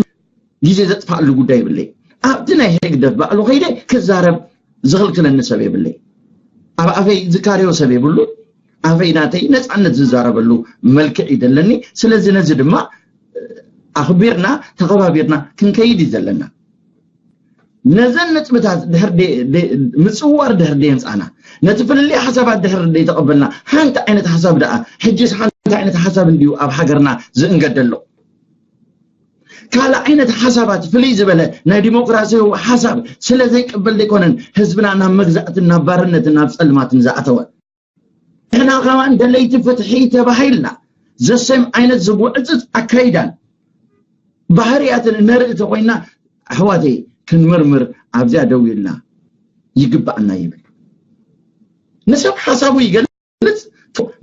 ግዜ ዘጥፋኣሉ ጉዳይ የብለይ። ኣብቲ ናይ ህግደፍ ባዕሉ ከይደ ክዛረብ ዝኽልክለኒ ሰብ የብለይ። ኣብ ኣፈይ ዝካርዮ ሰብ የብሉ። ኣፈይ ናተይ ነፃነት ዝዛረበሉ መልክዕ እዩ ዘለኒ። ስለዚ ነዚ ድማ ኣኽቢርና ተኸባቢርና ክንከይድ እዩ ዘለና። ነዘን ነጥብታት ድሕር ደ- ደ- ምፅዋር ድሕር ደየምፃና ነቲ ፍልልይ ሓሳባት ድሕር ደይተቐበልና ሓንቲ ዓይነት ሓሳብ ደኣ ሕጅስ ሓንቲ ዓይነት ሓሳብ እንድዩ ኣብ ሃገርና ዝእንገድ ዘሎ። ካልእ ዓይነት ሓሳባት ፍልይ ዝበለ ናይ ዲሞክራሲያዊ ሓሳብ ስለ ዘይቅበል ዘይኮነን ህዝብና ናብ መግዛእትን ናብ ባርነትን ናብ ፀልማትን ዝኣተወ። ንሕና ከማን ደለይቲ ፍትሒ ተባሂልና ዘሰም ዓይነት ዝጉዕፅፅ ኣካይዳን ባህርያትን እነርኢ ተኮይና ኣሕዋተይ ክንምርምር ኣብዚኣ ደው ኢልና ይግባኣና ይብል። ንሰብ ሓሳቡ ይገልፅ።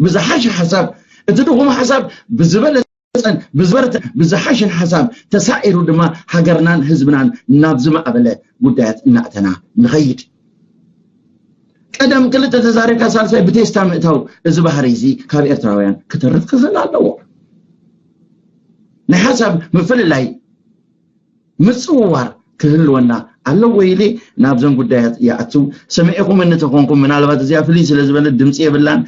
ብዝሓሸ ሓሳብ እቲ ድኹም ሓሳብ ብዝበለፀን ብዝበርተ ብዝሓሸን ሓሳብ ተሳዒሩ ድማ ሃገርናን ህዝብናን ናብ ዝማዕበለ ጉዳያት እናእተና ንኸይድ። ቀደም ክልተ ተዛሪብካ ሳልሳይ ብቴስታ ምእታው እዚ ባህሪ እዚ ካብ ኤርትራውያን ክተርፍ ክኽእል ኣለዎ። ናይ ሓሳብ ምፍልላይ ምፅውዋር ክህልወና ኣለዎ ኢለ ናብዞም ጉዳያት ይኣቱ። ሰሚዕኹም እንተኾንኩም ምናልባት እዚኣ ፍልይ ስለ ዝበለት ድምፂ የብላን።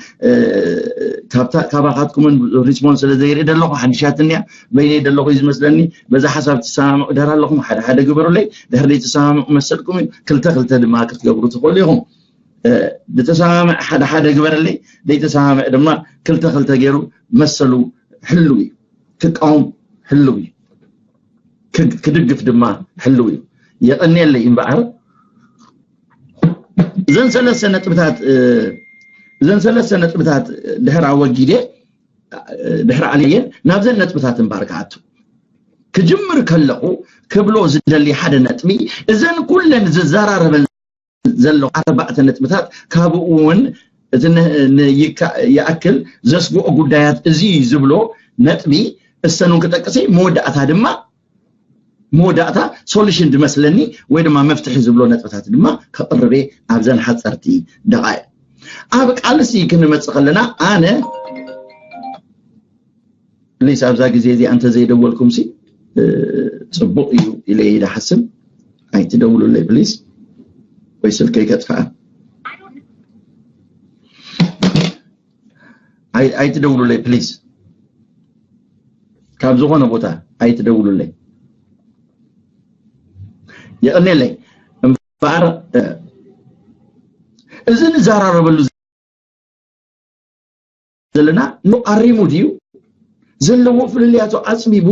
ካብታ ካባኻትኩምን ሪስፖንስ ስለ ዘይርኢ ደለኹ ሓንሻትንያ በይነይ ደለኹ እዩ ዝመስለኒ። በዛ ሓሳብ ትሰማምዑ ደር ኣለኹም ሓደ ሓደ ግበሩለይ። ድሕር ዘይተሰማምዑ መሰልኩም እዩ። ክልተ ክልተ ድማ ክትገብሩ ትኽእሉ ኢኹም። ዝተሰማምዕ ሓደ ሓደ ግበረለይ። ዘይተሰማምዕ ድማ ክልተ ክልተ ገይሩ መሰሉ ሕልው እዩ። ክቃወም ሕልው እዩ። ክድግፍ ድማ ሕልው እዩ። የቐንየለይ እምበኣር እዘን ሰለስተ ነጥብታት እዘን ሰለስተ ነጥብታት ድሕር ኣወጊደ ድሕር ኣልየ ናብዘን ነጥብታት እምባር ክኣቱ ክጅምር ከለኹ ክብሎ ዝደሊ ሓደ ነጥቢ እዘን ኩለን ዝዘራረበን ዘሎ ኣርባዕተ ነጥብታት ካብኡ እውን እቲ ይኣክል ዘስግኦ ጉዳያት እዚ ዝብሎ ነጥቢ እሰኑን ክጠቅሰ መወዳእታ ድማ መወዳእታ ሶሉሽን ዝመስለኒ ወይ ድማ መፍትሒ ዝብሎ ነጥብታት ድማ ከቕርበ ኣብዘን ሓፀርቲ ደቓ ኣብ ቃልሲ ክንመፅእ ከለና ኣነ ፕሊስ ኣብዛ ግዜ እዚኣ እንተዘይደወልኩም ሲ ጽቡቕ እዩ ኢለ ይሓስብ። ኣይትደውሉለይ ፕሊስ፣ ወይ ስልከይ ከጥፍኣ። ኣይትደውሉለይ ፕሊስ፣ ካብ ዝኾነ ቦታ ኣይትደውሉለይ። የቐኔለይ እምበኣር እዚ ንዘራረበሉ ዘለና ኖ ኣሪሙ ድዩ ዘለዎ ፍልልያቱ ኣፅቢቡ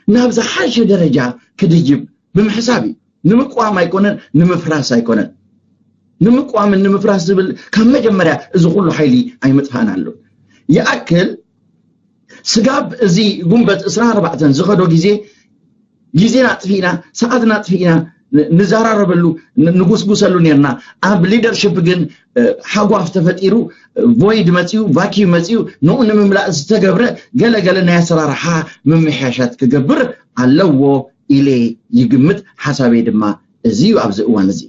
ናብ ዝሓሸ ደረጃ ክድይብ ብምሕሳብ እዩ። ንምቋም ኣይኮነን ንምፍራስ ኣይኮነን። ንምቋምን ንምፍራስ ዝብል ካብ መጀመርያ እዚ ኩሉ ሓይሊ ኣይምጥፋእን ኣሎ። ይኣክል ስጋብ እዚ ጉንበት ዕስራን ኣርባዕተን ዝኸዶ ግዜ ግዜና ኣጥፊእና፣ ሰዓትና ኣጥፊእና ንዘራረበሉ፣ ንጉስጉሰሉ ነርና። ኣብ ሊደርሽፕ ግን ሓጓፍ ተፈጢሩ፣ ቮይድ መፅዩ፣ ቫኪዩ መፅዩ፣ ንኡ ንምምላእ ዝተገብረ ገለገለ ናይ ኣሰራርሓ ምምሕያሻት ክገብር ኣለዎ ኢለ ይግምት። ሓሳበይ ድማ እዚ እዩ። ኣብዚ እዋን እዚ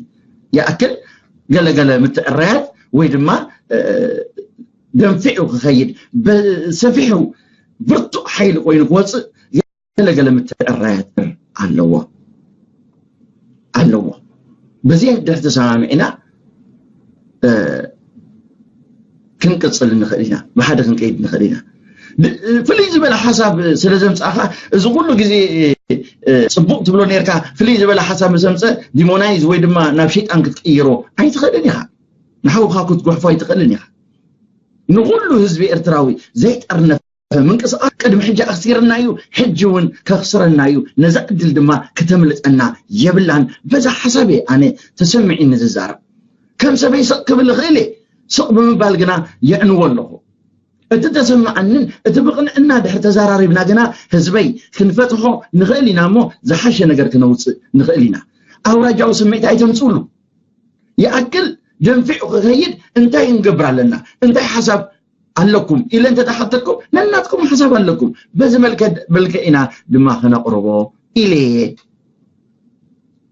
ይኣክል ገለገለ ምትዕራያት ወይ ድማ ደንፊዑ ክኸይድ፣ ሰፊሑ ብርቱዕ ሓይሊ ኮይኑ ክወፅእ ገለገለ ምትዕራያት ኣለዎ ኣለዎ። በዚ ድሕር ተሰማሚዕና ክንቅፅል ንኽእል ኢና፣ ብሓደ ክንቀይድ ንኽእል ኢና። ፍልይ ዝበለ ሓሳብ ስለ ዘምፃእካ፣ እዚ ኩሉ ግዜ ፅቡቅ ትብሎ ነርካ፣ ፍልይ ዝበለ ሓሳብ ምስ ኣምፀ ዲሞናይዝ ወይ ድማ ናብ ሸይጣን ክትቅይሮ ኣይትኽእልን ኢኻ። ንሓውካ ክትጉሕፎ ኣይትኽእልን ኢኻ። ንኩሉ ህዝቢ ኤርትራዊ ዘይጠርነፈ ምንቅስቃስ ቅድሚ ሕጂ ኣክሲርና እዩ፣ ሕጂ እውን ከክስረና እዩ። ነዛ ዕድል ድማ ክተምልጠና የብላን። በዛ ሓሳብ እየ ኣነ ተሰሚዒኒ ዝዛረብ። ከም ሰበይ ስቕ ክብል እኽእል እየ፣ ስቕ ብምባል ግና የዕንዎ ኣለኹ። እቲ ተሰማዓንን እቲ ብቕንዕና ድሕር ተዘራሪብና ግና ህዝበይ ክንፈትሖ ንኽእል ኢና እሞ ዝሓሸ ነገር ክነውፅእ ንኽእል ኢና። ኣውራጃዊ ስምዒት ኣይተምፅእሉ። ይኣክል ደንፊዑ ክኸይድ እንታይ ክንገብር ኣለና? እንታይ ሓሳብ ኣለኩም ኢለ እንተተሓተኩም፣ ነናትኩም ሓሳብ ኣለኩም። በዚ መልክዕ ኢና ድማ ክነቕርቦ ኢለ እየ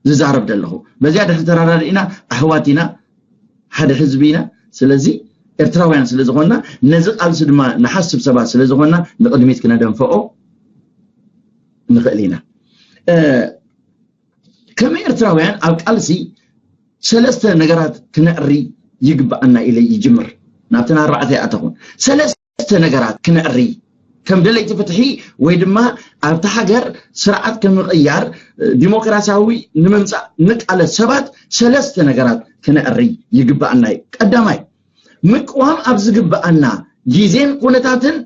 ዝዛረብ ዘለኹ። በዚኣ ድሕር ተራዳድእና ኣሕዋት ኢና፣ ሓደ ህዝቢ ኢና። ስለዚ ኤርትራውያን ስለ ዝኾንና፣ ነዚ ቃልሲ ድማ ንሓስብ ሰባት ስለ ዝኾንና፣ ንቕድሚት ክነደንፈኦ ንኽእል ኢና። ከም ኤርትራውያን ኣብ ቃልሲ ሰለስተ ነገራት ክነዕሪ ይግባኣና ኢለ ይጅምር። ናብተን ኣርባዕተ ይኣተኹን። ሰለስተ ነገራት ክነዕሪ፣ ከም ደለይቲ ፍትሒ ወይ ድማ ኣብቲ ሃገር ስርዓት ከምቕያር ዲሞክራሲያዊ ንምምፃእ ንቃለስ ሰባት ሰለስተ ነገራት ክነዕሪ ይግባኣና እዩ። ቀዳማይ፣ ምቅዋም ኣብ ዝግባኣና ግዜን ኩነታትን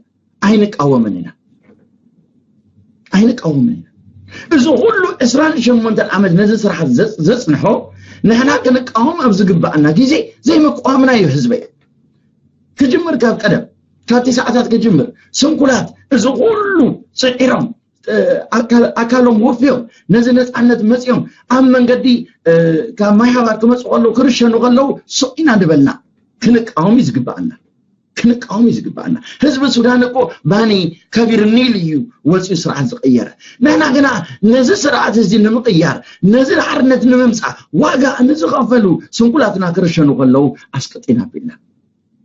ኣይንቃወምን ኢና። ኣይንቃወምን ኢና። እዚ ኩሉ ዕስራን ሸሞንተን ዓመት ነዚ ስርዓት ዘጽንሖ ንሕና ክንቃወም ኣብ ዝግባኣና ግዜ ዘይምቅዋምና እዩ ህዝበይ። ክጅምር ካብ ቀደም፣ ካብ ትስዓታት ክጅምር፣ ስንኩላት እዚ ኩሉ ጽዒሮም፣ ኣካሎም ወፍዮም ነዚ ነፃነት መፅዮም ኣብ መንገዲ ካብ ማይ ሓባር ክመፁ ከለዉ ክርሸኑ ከለዉ ስቕ ኢና ዝበልና ክንቃወም እዩ ዝግባኣና። ክንቃወም እዩ ዝግባኣና። ህዝቢ ሱዳን እኮ ባኒ ከቢር ኒል እዩ ወፂኡ ስርዓት ዝቀየረ። ንሕና ግና ነዚ ስርዓት እዚ ንምቅያር፣ ነዚ ሓርነት ንምምፃእ ዋጋ ንዝኸፈሉ ስንኩላትና ክርሸኑ ከለዉ ኣስቅጥ ኢና ኣቢልና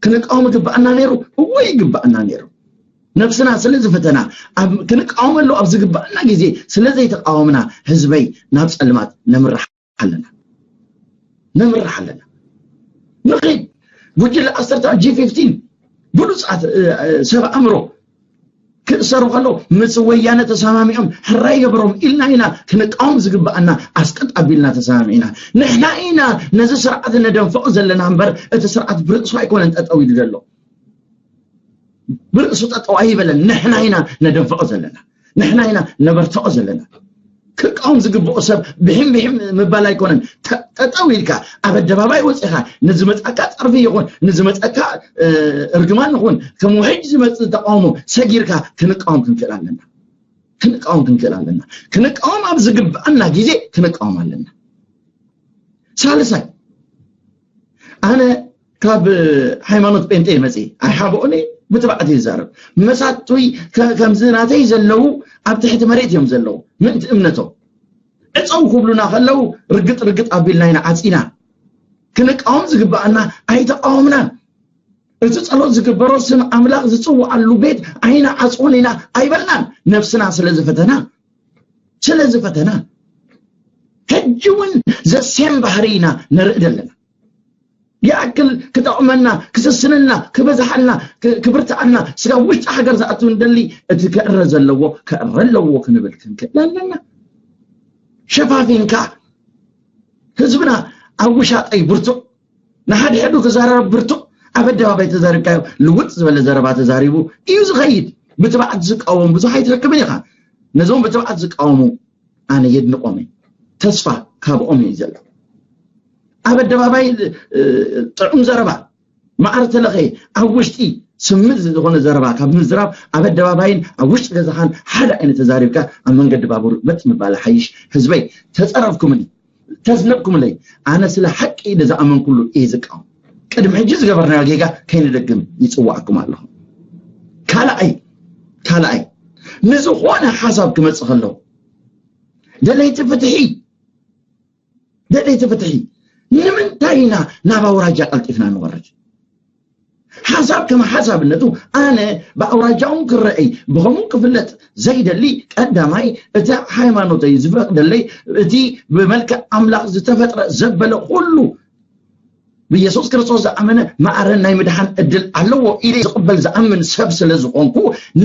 ክንቃወም ይግባኣና ነይሩ። እወ ይግባኣና ነይሩ። ነብስና ስለ ዝፈተና፣ ክንቃወመሉ ኣብ ዝግባኣና ግዜ ስለ ዘይተቃወምና ህዝበይ ናብ ፀልማት ነምርሕ ኣለና ነምርሕ ኣለና። ንኺድ ጉጅለ ኣሰርተ ጂ ፊፍቲን ብሉፃት ሰብ ኣእምሮ ክእሰሩ ከለዉ ምስ ወያነ ተሰማሚዖም ሕራይ ገበሮም ኢልና ኢና ክንቃወም ዝግባኣና ኣስቀጥ ኣቢልና ተሰማሚዕና። ንሕና ኢና ነዚ ስርዓት ነደንፍዖ ዘለና እምበር እቲ ስርዓት ብርእሱ ኣይኮነን ጠጠው ኢሉ ዘሎ። ብርእሱ ጠጠው ኣይበለን። ንሕና ኢና ነደንፍዖ ዘለና፣ ንሕና ኢና ነበርትዖ ዘለና። ክቃወም ዝግብኦ ሰብ ብሒም ብሒም ምባል ኣይኮነን። ጠጠው ኢልካ ኣብ ኣደባባይ ወፂኻ ንዝመፀካ ፀርፊ ይኹን ንዝመፀካ እርግማን ይኹን ከም ውሕጅ ዝመፅእ ተቃውሞ ሰጊርካ ክንቃወም ክንክእል ኣለና። ክንቃወም ክንክእል ኣለና። ክንቃወም ኣብ ዝግብኣና ግዜ ክንቃወም ኣለና። ሳልሳይ፣ ኣነ ካብ ሃይማኖት ጴንጤ መፅእ ኣይሓብኦኒ ብትባዕት ይዛረብ። መሳቱይ ከምዚ ናተይ ዘለዉ ኣብ ትሕቲ መሬት እዮም ዘለዉ ምእንቲ እምነቶም። ዕፀው ክብሉና ከለዉ ርግጥ ርግጥ ኣቢልና ኢና ዓፂና። ክንቃወም ዝግባኣና ኣይተቃወምናን። እቲ ጸሎት ዝግበሮ ስም ኣምላኽ ዝጽውዓሉ ቤት ኣይንዓጽዎን ኢና ኣይበልናን። ነፍስና ስለ ዝፈተና ስለ ዝፈተና ሕጂ እውን ዘሴም ባህሪ ኢና ነርኢ ዘለና። ይኣክል ክጠቕመና ክስስንልና ክበዝሓልና ክብርትኣና ስጋብ ውሽጢ ሃገር ዝኣቱ እንደሊ እቲ ክእረ ዘለዎ ክእረ ኣለዎ ክንብል ክንክእል ኣለና። ሸፋፊንካ ህዝብና ኣብ ውሻጠይ ብርቱዕ ንሓድሕዱ ክዘራረብ ብርቱዕ ኣብ ኣደባባይ ተዛሪብካዮ ልውጥ ዝበለ ዘረባ ተዛሪቡ እዩ ዝኸይድ። ብትብዓት ዝቃወሙ ብዙሕ ኣይትረክብን ኢኻ። ነዞም ብትብዓት ዝቃወሙ ኣነ የድንቆም እየ። ተስፋ ካብኦም እዩ ዘሎ። ኣብ ኣደባባይ ጥዑም ዘረባ ማዕረ ተለኸየ ኣብ ውሽጢ ስምድ ዝኾነ ዘረባ ካብ ምዝራብ ኣብ ኣደባባይን ኣብ ውሽጢ ገዛኻን ሓደ ዓይነት ተዛሪብካ ኣብ መንገዲ ባቡር በጥ ምባል ሓይሽ። ህዝበይ ተጸረፍኩምኒ፣ ተዝነብኩምለይ። ኣነ ስለ ሓቂ ንዝኣመንኩሉ እየ ዝቃወም። ቅድሚ ሕጂ ዝገበርናዮ ጌጋ ከይንደግም ይጽዋዕኩም ኣለኹ። ካልኣይ ካልኣይ ንዝኾነ ሓሳብ ክመጽእ ከሎ ደለይቲ ፍትሒ ደለይቲ ፍትሒ ንምንታይ ኢና ናብ ኣውራጃ ቀልጢፍና ንወርድ? ሓሳብ ከም ሓሳብነቱ ኣነ ብኣውራጃውን ክረአይ ብኸምኡ ክፍለጥ ዘይደሊ። ቀዳማይ እቲ ሃይማኖተይ ዝፈቅደለይ እቲ ብመልክዕ ኣምላኽ ዝተፈጥረ ዘበለ ኩሉ ብኢየሱስ ክርስቶስ ዝኣመነ ማዕረን ናይ ምድሓን እድል ኣለዎ ኢለ ዝቕበል ዝኣምን ሰብ ስለ ዝኾንኩ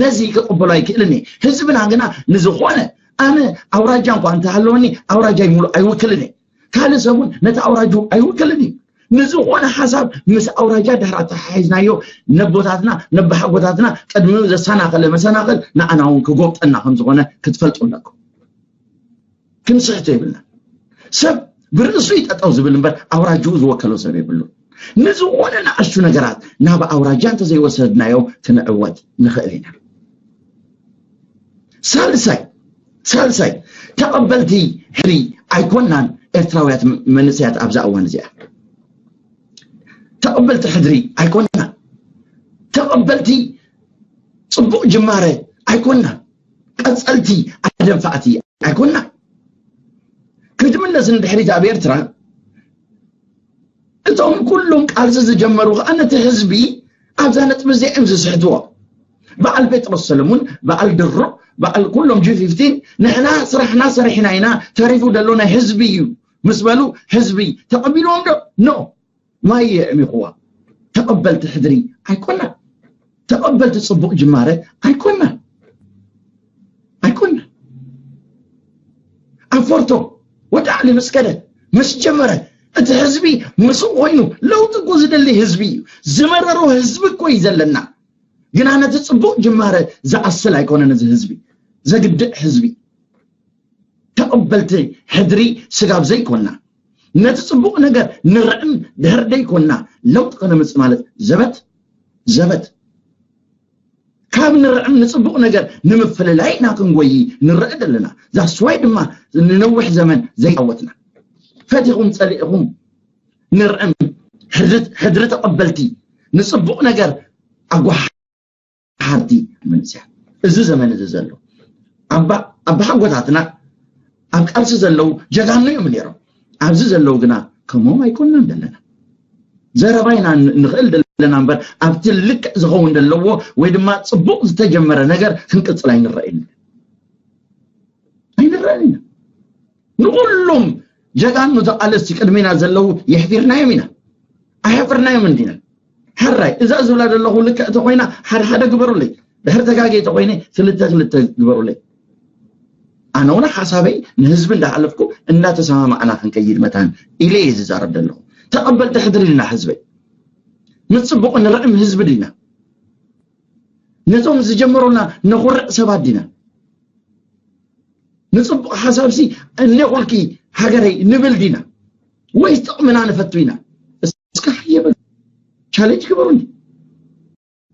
ነዚ ክቕበሎ ኣይክእልን እየ። ህዝብና ግና ንዝኾነ ኣነ ኣውራጃ እንኳ እንተሃለወኒ ኣውራጃይ ሙሉእ ኣይውክልን እየ። ካልእ ሰብ እውን ነቲ ኣውራጅኡ ኣይውክልን እዩ። ንዝኾነ ሓሳብ ምስ ኣውራጃ ድሕር ኣተሓሒዝናዮ ነቦታትና ነባሓጎታትና ቅድሚ ዘሰናኸለ መሰናኸል ንኣና እውን ክጎብጠና ከም ዝኾነ ክትፈልጡ ኣለኩም። ክንስሕቶ የብልና። ሰብ ብርእሱ ይጠጠው ዝብል እምበር ኣውራጅኡ ዝወከሎ ሰብ የብሉ። ንዝኾነ ንኣሽቱ ነገራት ናብ ኣውራጃ እንተዘይወሰድናዮ ክንዕወት ንኽእል ኢና። ሳልሳይ ሳልሳይ ተቐበልቲ ሕድሪ ኣይኮናን ኤርትራውያት መንእሰያት ኣብዛ እዋን እዚኣ ተቐበልቲ ሕድሪ ኣይኮናን። ተቐበልቲ ጽቡቕ ጅማረ ኣይኮናን። ቀጸልቲ ኣደንፋዕቲ ኣይኮናን። ክትምለስ ንድሕሪት ኣብ ኤርትራ እቶም ኩሎም ቃልሲ ዝጀመሩ ከዓ ነቲ ህዝቢ ኣብዛ ነጥቢ እዚኣ እዮም ዝስሕትዎ። በዓል ጴጥሮስ ሰለሙን፣ በዓል ድሩዕ፣ በዓል ኩሎም ጂ ፊፍቲን ንሕና ስራሕና ሰሪሕና ኢና፣ ተሪፉ ዘሎ ናይ ህዝቢ እዩ ምስ በሉ ህዝቢ ተቐቢልዎም ዶ? ኖ። ማይ የዕሚኹዋ። ተቐበልቲ ሕድሪ ኣይኮና። ተቐበልቲ ጽቡቕ ጅማረ ኣይኮና። ኣይኮና። ኣፎርቶ ወዲ ዓሊ ምስ ከደ ምስ ጀመረ እቲ ህዝቢ ምስ ኮይኑ ለውጢ እኮ ዝደሊ ህዝቢ እዩ። ዝመረሮ ህዝቢ እኮ እዩ ዘለና። ግና ነቲ ጽቡቕ ጅማረ ዝኣስል ኣይኮነን እዚ ህዝቢ። ዘግድዕ ህዝቢ። ተቐበልቲ ሕድሪ ስጋብ ዘይኮና ነቲ ጽቡቕ ነገር ንርዕም ድሕር ደይኮና ለውጢ ከነምጽእ ማለት ዘበት ዘበት ካብ ንርዕም ንጽቡቕ ነገር ንምፍልላይ ኢና ክንጎይ ንረአ ዘለና። ዛስዋይ ድማ ንነዊሕ ዘመን ዘይዓወትና ፈቲኹም ጸሊእኹም ንርዕም ሕድሪ ተቐበልቲ ንጽቡቕ ነገር ኣጓሓርቲ መንእሰያት እዚ ዘመን እዚ ዘሎ ኣባሓጎታትና ኣብ ቃልሲ ዘለዉ ጀጋኑ እዮም ነይሮም። ኣብዚ ዘለዉ ግና ከምኦም ኣይኮንናን ዘለና። ዘረባ ኢና ንኽእል ዘለና እምበር ኣብቲ ልክዕ ዝኸውን ዘለዎ ወይ ድማ ጽቡቕ ዝተጀመረ ነገር ክንቅጽል ኣይንረእን ኣይንረእን ኢና። ንኹሎም ጀጋኑ ተቓለስቲ ቅድሚና ዘለዉ የሕፊርናዮም ኢና። ኣየሕፍርናዮም እንዲና። ሕራይ እዛ ዝብላ ዘለኹ ልክዕ ተኾይና ሓደ ሓደ ግበሩለይ። ድሕር ተጋጌ ተኾይነ ክልተ ክልተ ግበሩለይ። ኣነ እውን ሓሳበይ ንህዝቢ እንዳሓለፍኩ እንዳተሰማማዕና ክንከይድ መታን ኢለ እየ ዝዛረብ ዘለኹ። ተቐበልቲ ሕድሪ ዲና ህዝበይ? ንፅቡቕ ንርዕም ህዝቢ ዲና? ነቶም ዝጀመሩና ነኹርዕ ሰባት ዲና? ንፅቡቕ ሓሳብሲ እኔኹልኪ ሃገረይ ንብል ዲና? ወይስ ጥቕምና ንፈቱ ኢና? እስከ ሓየበሉ ቻሌንጅ ግበሩኒ።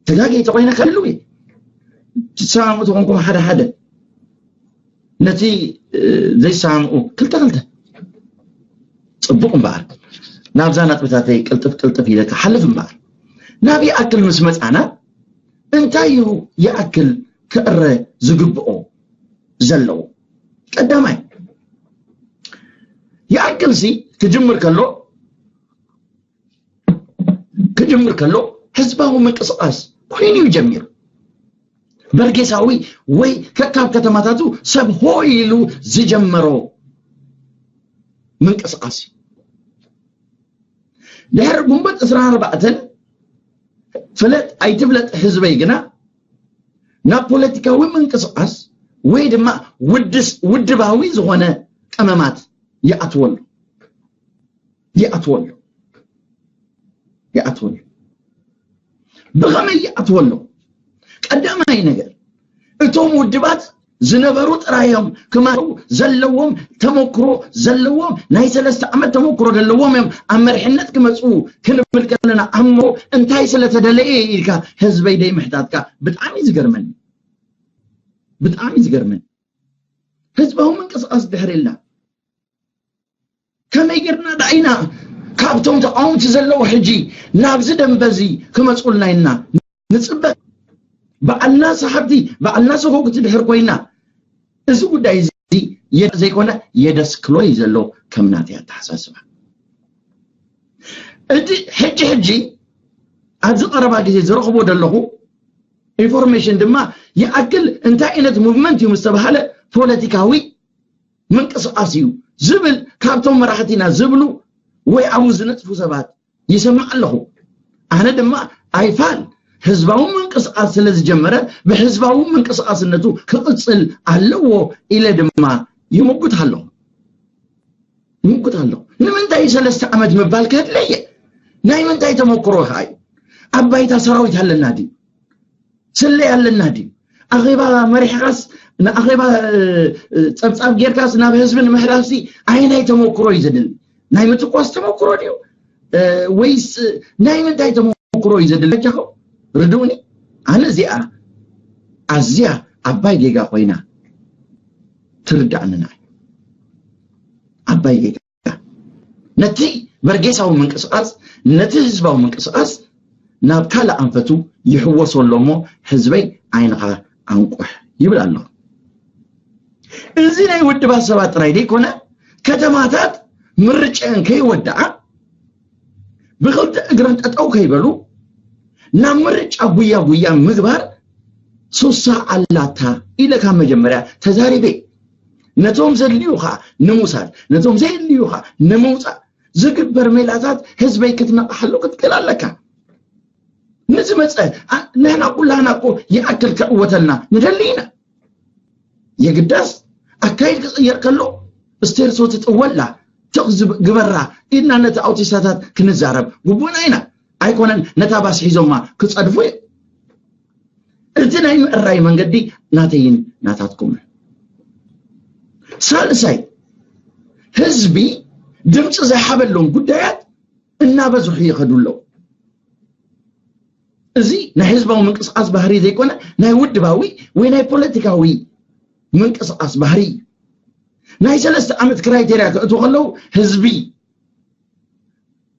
ተጋጊ ተኾይነ ከልው ትሰማምኡ ተኾንኩም ሓደ ሓደ ነቲ ዘይሰማምኡ ክልተ ክልተ ፅቡቕ እምበኣር ናብዛ ነጥብታተይ ቅልጥፍ ቅልጥፍ ኢለ ክሓልፍ እምበኣር ናብ ይኣክል ምስ መፃና እንታይ እዩ ይኣክል ክእረ ዝግብኦ ዘለዎ ቀዳማይ ይኣክልሲ ክጅምር ከሎ ክጅምር ከሎ ህዝባዊ ምንቅስቃስ ኮይኑ እዩ ጀሚሩ። በርጌሳዊ ወይ ከካብ ከተማታቱ ሰብ ሆ ኢሉ ዝጀመሮ ምንቅስቃስ እዩ። ድሕሪ ጉንበት ዕስራን ኣርባዕተን ፍለጥ ኣይትፍለጥ ህዝበይ ግና ናብ ፖለቲካዊ ምንቅስቃስ ወይ ድማ ውድባዊ ዝኾነ ቀመማት ይኣትወሉ ይኣትወሉ ይኣትወሉ ብኸመይ ይኣትወሉ? ቀዳማይ ነገር እቶም ውድባት ዝነበሩ ጥራዮም ክመሩ ዘለዎም ተመክሮ ዘለዎም ናይ ሰለስተ ዓመት ተመክሮ ዘለዎም እዮም ኣብ መሪሕነት ክመፁ ክንብል ከለና ኣሞ እንታይ ስለተደለየ ኢልካ ህዝበይ ደይ ምሕታትካ ብጣዕሚ እዩ ዝገርመኒ። ብጣዕሚ እዩ ዝገርመኒ። ህዝባዊ ምንቅስቃስ ድሕር ኢልና ከመይ ጌርና ደኣ ኢና ካብቶም ተቃወምቲ ዘለዉ ሕጂ ናብዚ ደንበ እዚ ክመፁልና ኢልና ንፅበ? በዓልና ሰሓብቲ በዓልና ሰጎግቲ ድሕር ኮይና እዚ ጉዳይ እዚ የ- ዘይኮነ የደስክሎ እዩ ዘሎ ከም ናተይ ኣተሓሳስባ። እቲ ሕጂ ሕጂ ኣብዚ ቀረባ ግዜ ዝረኽቦ ዘለኹ ኢንፎርሜሽን ድማ ይኣክል እንታይ ዓይነት ሙቭመንት እዩ ምስ ተባሃለ ፖለቲካዊ ምንቅስቃስ እዩ ዝብል ካብቶም መራሕቲና ዝብሉ ወይ ኣብኡ ዝነጥፉ ሰባት ይሰማዕ ኣለኹ። ኣነ ድማ ኣይፋል ህዝባዊ ምንቅስቃስ ስለ ዝጀመረ ብህዝባዊ ምንቅስቃስነቱ ክቕፅል ኣለዎ ኢለ ድማ ይምጉት ኣለኹ። ይምጉት ኣለኹ። ንምንታይ ሰለስተ ዓመት ምባል ከድለየ ናይ ምንታይ ተመክሮ ኸዓ እዩ? ኣብ ባይታ ሰራዊት ኣለና ድዩ? ስለይ ኣለና ድዩ? ኣኼባ መሪሕኻስ ንኣኼባ እ፣ እ፣ ጸብጻብ ጌርካስ ናብ ህዝቢ ንምሕላፍሲ ኣየናይ ተመክሮ እዩ ዘድሊ? ናይ ምትኳስ ተመክሮ ድዩ? እ፣ ወይስ እ፣ ናይ ምንታይ ተመክሮ እዩ ዘድሊ? ኣጃኹም ርድኡኒ። ኣነ እዚኣ ኣዝያ ዓባይ ጌጋ ኮይና ትርዳእንና እዩ። ዓባይ ጌጋ ነቲ በርጌሳዊ ምንቅስቃስ ነቲ ህዝባዊ ምንቅስቃስ ናብ ካልእ ኣንፈቱ ይሕወሶ ኣሎ እሞ ህዝበይ ዓይንኻ ኣንቁሕ ይብል ኣሎ። እዚ ናይ ውድባት ሰባት ጥራይ ደይኮነ ከተማታት ምርጨን ከይወድዓ ብክልተ እግረን ጠጠው ከይበሉ ናብ ምርጫ ጉያ ጉያ ምግባር ሱሳ ኣላታ ኢለ ካብ መጀመርያ ተዛሪበ። ነቶም ዘድልዩኻ ንምውሳድ ነቶም ዘየድልዩኻ ንምውፃእ ዝግበር ሜላታት ህዝበይ ክትነቕሓሉ ክትክእል ኣለካ። ንዝመፀ ንሕና ኩላህና እኮ ይኣክል ክዕወተልና ንደሊ ኢና። የግዳስ ኣካይድ ክቕየር ከሎ ስቴርሶ ትጥወላ ትቕ ግበራ ኢልና ነቲ ኣውቲስታታት ክንዛረብ ግቡእና ኢና። ኣይኮነን ነታ ባስ ሒዞማ ክፀድፉ እዩ። እቲ ናይ ምእራይ መንገዲ ናተይን ናታትኩም። ሳልሳይ ህዝቢ ድምፂ ዘይሓበሎም ጉዳያት እናበዝሑ ይኸዱ ኣለዉ። እዚ ናይ ህዝባዊ ምንቅስቃስ ባህሪ ዘይኮነ ናይ ውድባዊ ወይ ናይ ፖለቲካዊ ምንቅስቃስ ባህሪ እዩ። ናይ ሰለስተ ዓመት ክራይቴርያ ክእትዉ ከለዉ ህዝቢ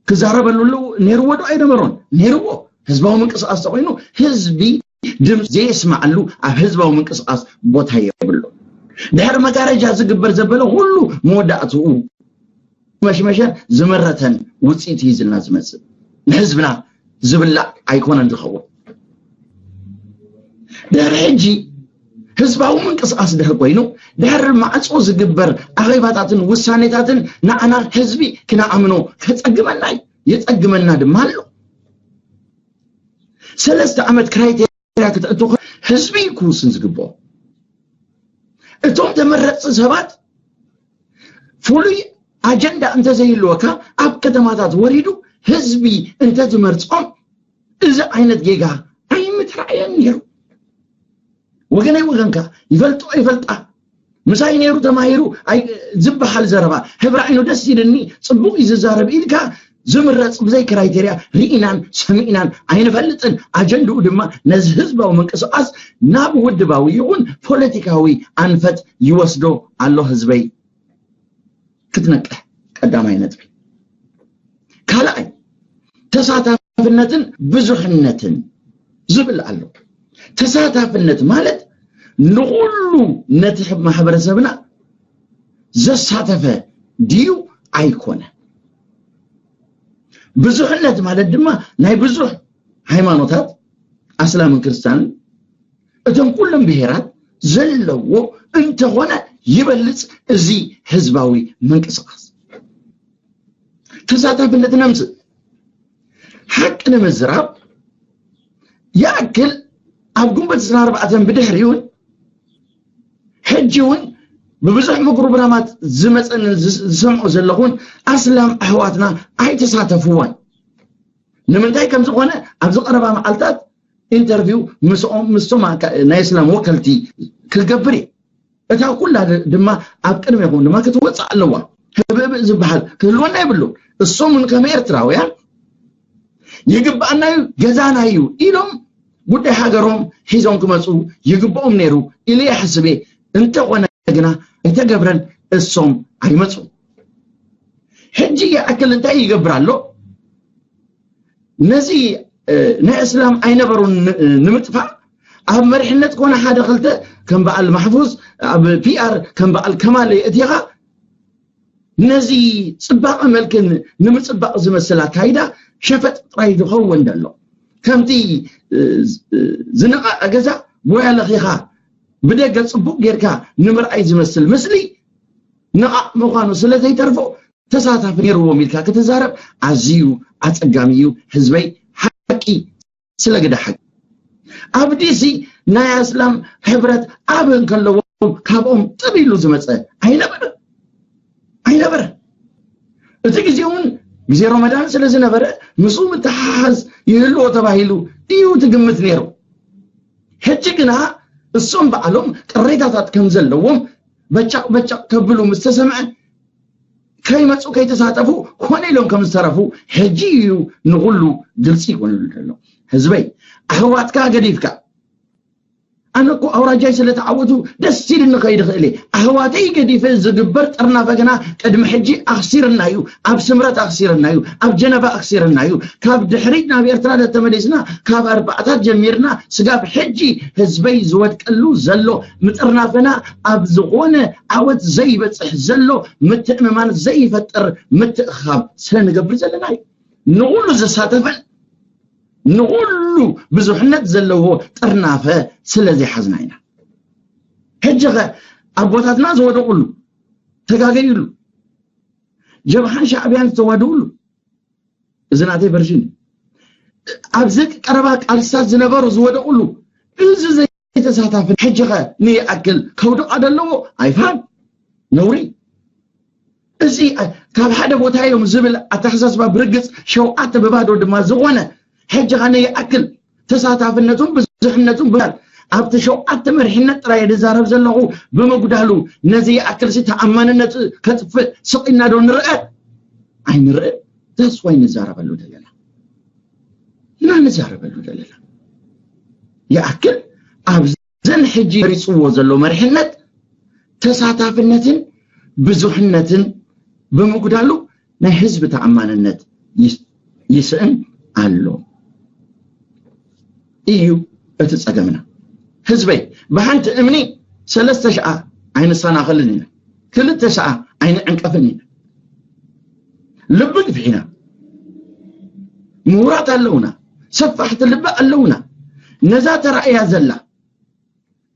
ክዛረበሉ ኣለዉ። ነይርዎ ዶ ኣይነበሮን? ነይርዎ። ህዝባዊ ምንቅስቃስ ተኮይኑ ህዝቢ ድምፂ ዘየስማዓሉ ኣብ ህዝባዊ ምንቅስቃስ ቦታ የብሉ። ድሕሪ መጋረጃ ዝግበር ዘበለ ኩሉ መወዳእትኡ መሽመሸ ዝመረተን ውፅኢት እዩ ዝልና ዝመፅእ ንህዝብና ዝብላዕ ኣይኮነን ዝኸውን። ድሕሪ ሕጂ ህዝባዊ ምንቅስቃስ ድሕሪ ኮይኑ ድሕሪ ማዕፆ ዝግበር ኣኼባታትን ውሳኔታትን ንዓና ህዝቢ ክነኣምኖ ከፀግመና እዩ። የፀግመና ድማ ኣሎ። ሰለስተ ዓመት ክራይቴርያ ክትእቱ ህዝቢ ክውስን ዝግብኦ። እቶም ተመረፅቲ ሰባት ፍሉይ ኣጀንዳ እንተዘይህልወካ ኣብ ከተማታት ወሪዱ ህዝቢ እንተዝመርፆም እዚ ዓይነት ጌጋ ኣይምትራእየን ነይሩ። ወገነይ ወገንካ ይፈልጦ ይፈልጣ ምሳይ ነይሩ ተማሂሩ ዝበሃል ዘረባ ህብረ ዓይኑ ደስ ኢልኒ ፅቡቅ እዩ ዝዛረብ ኢልካ ዝምረፅ ብዘይ ክራይቴርያ ርኢናን ሰሚዕናን ኣይንፈልጥን። ኣጀንድኡ ድማ ነዚ ህዝባዊ ምንቅስቃስ ናብ ውድባዊ ይኹን ፖለቲካዊ ኣንፈት ይወስዶ ኣሎ ህዝበይ ክትነቅሕ ቀዳማይ ነጥቢ። ካልኣይ ተሳታፍነትን ብዙሕነትን ዝብል ኣሎ። ተሳታፍነት ማለት ንኩሉ ነቲ ማሕበረሰብና ዘሳተፈ ድዩ ኣይኮነ? ብዙሕነት ማለት ድማ ናይ ብዙሕ ሃይማኖታት ኣስላምን ክርስትያንን እቶም ኩሎም ብሄራት ዘለዎ እንተኾነ ይበልፅ እዚ ህዝባዊ ምንቅስቃስ ተሳታፍነት ነምፅእ። ሓቂ ንምዝራብ ይኣክል ኣብ ግንቦት ዕስራን ኣርባዕተን ብድሕሪውን ሕጂ እውን ብብዙሕ ምጉርምራማት ዝመፀኒ ዝሰምዖ ዘለኹን ኣስላም ኣሕዋትና ኣይተሳተፍዎን። ንምንታይ ከም ዝኾነ ኣብዚ ቀረባ መዓልታት ኢንተርቪው ምስኦም ምስቶም ናይ እስላም ወከልቲ ክገብር እየ። እታ ኩላ ድማ ኣብ ቅድሜኹም ድማ ክትወፅእ ኣለዋ። ህብእብእ ዝበሃል ክህልወና የብሉ። እሶም እውን ከም ኤርትራውያን ይግባኣና እዩ፣ ገዛና እዩ ኢሎም ጉዳይ ሃገሮም ሒዞም ክመፁ ይግብኦም ነይሩ ኢለ ይሓስብ እየ። እንተኾነ ግና ኣይተገብረን፣ እሶም ኣይመፁ። ሕጂ ይኣክል እንታይ ይገብር ኣሎ? ነዚ ናይ እስላም ኣይነበሩን ንምጥፋእ ኣብ መሪሕነት ኮነ ሓደ ክልተ ከም በዓል ማሕፉዝ ኣብ ፒኣር ከም በዓል ከማል እቲኻ ነዚ ፅባቐ መልክን ንምፅባቕ ዝመስል ኣካይዳ ሸፈጥ ጥራይ ዝኸውን ዘሎ ከምቲ ዝነቐዐ ገዛ ቦያ ለኺኻ ብደገ ፅቡቕ ጌርካ ንምርኣይ ዝመስል ምስሊ ነቓዕ ምዃኑ ስለ ዘይተርፎ ተሳታፊ ነይርዎም ኢልካ ክትዛረብ ኣዝዩ ኣፀጋሚ እዩ። ህዝበይ ሓቂ ስለ ግዳ ሓቂ ኣብ ዲሲ ናይ ኣስላም ሕብረት ኣብ እንከለዎም ካብኦም ጥብ ኢሉ ዝመፀ ኣይነበረ ኣይነበረ። እቲ ግዜ እውን ግዜ ረመዳን ስለ ዝነበረ ምስኡ ምትሓሓዝ ይህልዎ ተባሂሉ እዩ ትግምት ነይሩ። ሕጂ ግና እሶም በዓሎም ቅሬታታት ከም ዘለዎም በጫቕ በጫቕ ከብሉ ምስ ተሰምዐ ከይመፁ ከይተሳተፉ ኮነ ኢሎም ከም ዝተረፉ ሕጂ እዩ ንኹሉ ግልፂ ይኮንሉ ዘሎ። ህዝበይ ኣሕዋትካ ገዲፍካ ኣነ እኮ ኣውራጃይ ስለ ተዓወቱ ደስ ኢልኒ ከይድ ኽእል እየ። ኣሕዋተይ ገዲፈ ዝግበር ጥርናፈ ግና ቅድሚ ሕጂ ኣኽሲርና እዩ። ኣብ ስምረት ኣኽሲርና እዩ። ኣብ ጀነቫ ኣኽሲርና እዩ። ካብ ድሕሪት ናብ ኤርትራ ተመሊስና ካብ ኣርባዕታት ጀሚርና ስጋብ ሕጂ ህዝበይ ዝወድቀሉ ዘሎ ምጥርናፈና ኣብ ዝኾነ ዓወት ዘይበፅሕ ዘሎ ምትእምማን ዘይፈጥር ምትእኻብ ስለ ንገብር ዘለና እዩ። ንኹሉ ዘሳተፈን ንኹሉ ብዙሕነት ዘለዎ ጥርናፈ ስለ ዘይሓዝና ኢና። ሕጂ ኸ ኣቦታትና ዝወደቑሉ ተጋገዩሉ ጀብሃን ሻዕብያን ዝተዋድኡሉ እዚ ናተይ ቨርሽን ኣብዚ ቀረባ ቃልስታት ዝነበሩ ዝወደቑሉ እዚ ዘይተሳታፊ ሕጂ ኸ ንይኣክል ከውድቓ ደለዎ ኣይፋን ነውሪ እዚ ካብ ሓደ ቦታ እዮም ዝብል ኣተሓሳስባ ብርግፅ ሸውዓተ ብባዶ ድማ ዝኾነ ሕጂ ኸ ንይኣክል ተሳታፍነቱን ብዙሕነቱን ብባል ኣብቲ ሸውዓተ መሪሕነት ጥራይ ዝዛረብ ዘለኹ ብምጉዳሉ ነዚ ይኣክል ሲ ተኣማንነት ከጥፍእ ስቕ ኢልና ዶ ንርአ ኣይንርእ። ዳስ ዋይ ንዛረበሉ ዘለና እና ንዛረበሉ ዘለና ይኣክል ኣብዘን ሕጂ መሪፅዎ ዘሎ መሪሕነት ተሳታፍነትን ብዙሕነትን ብምጉዳሉ ናይ ህዝቢ ተኣማንነት ይስእን ኣሎ እዩ እቲ ፀገምና። ህዝበይ ብሓንቲ እምኒ ሰለስተ ሸዓ ኣይንሰናኸልን ኢና፣ ክልተ ሸዓ ኣይንዕንቀፍን ኢና። ልቢ ግፍሒና ምሁራት ኣለውና፣ ሰፋሕቲ ልቢ ኣለውና። ነዛ ተራእያ ዘላ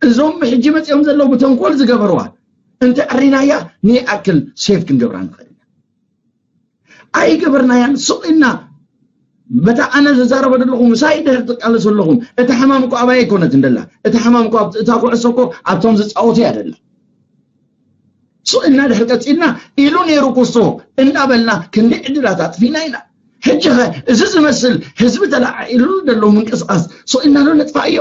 እዞም ሕጂ መፂኦም ዘለዉ ብተንኮል ዝገበርዋ እንተ ዕሪናያ ንይኣክል ሴፍ ክንገብራ ንኽእል ኢና። ኣይገበርናያን ስቕ ኢልና በታ ኣነ ዝዛረበ ዘለኹ ምሳይ ድሕር ትቃለሱ ኣለኹም። እታ ሕማም እኮ ኣባይ ኣይኮነትን ደላ። እታ ሕማም እኮ ኣብቲ- እታ ኩዕሶ እኮ ኣብቶም ዝፃወቱ እያ ደላ። ስቕ ኢልና ድሕር ቀፂልና ኢሉ ነይሩ ኩስቶ እንዳበልና ክንዲ ዕድላት ኣጥፊና ኢና። ሕጂ ኸ እዚ ዝመስል ህዝቢ ተለዓዒሉ ዘሎ ምንቅስቃስ ስቕ ኢልና ዶ ነጥፋእዮ?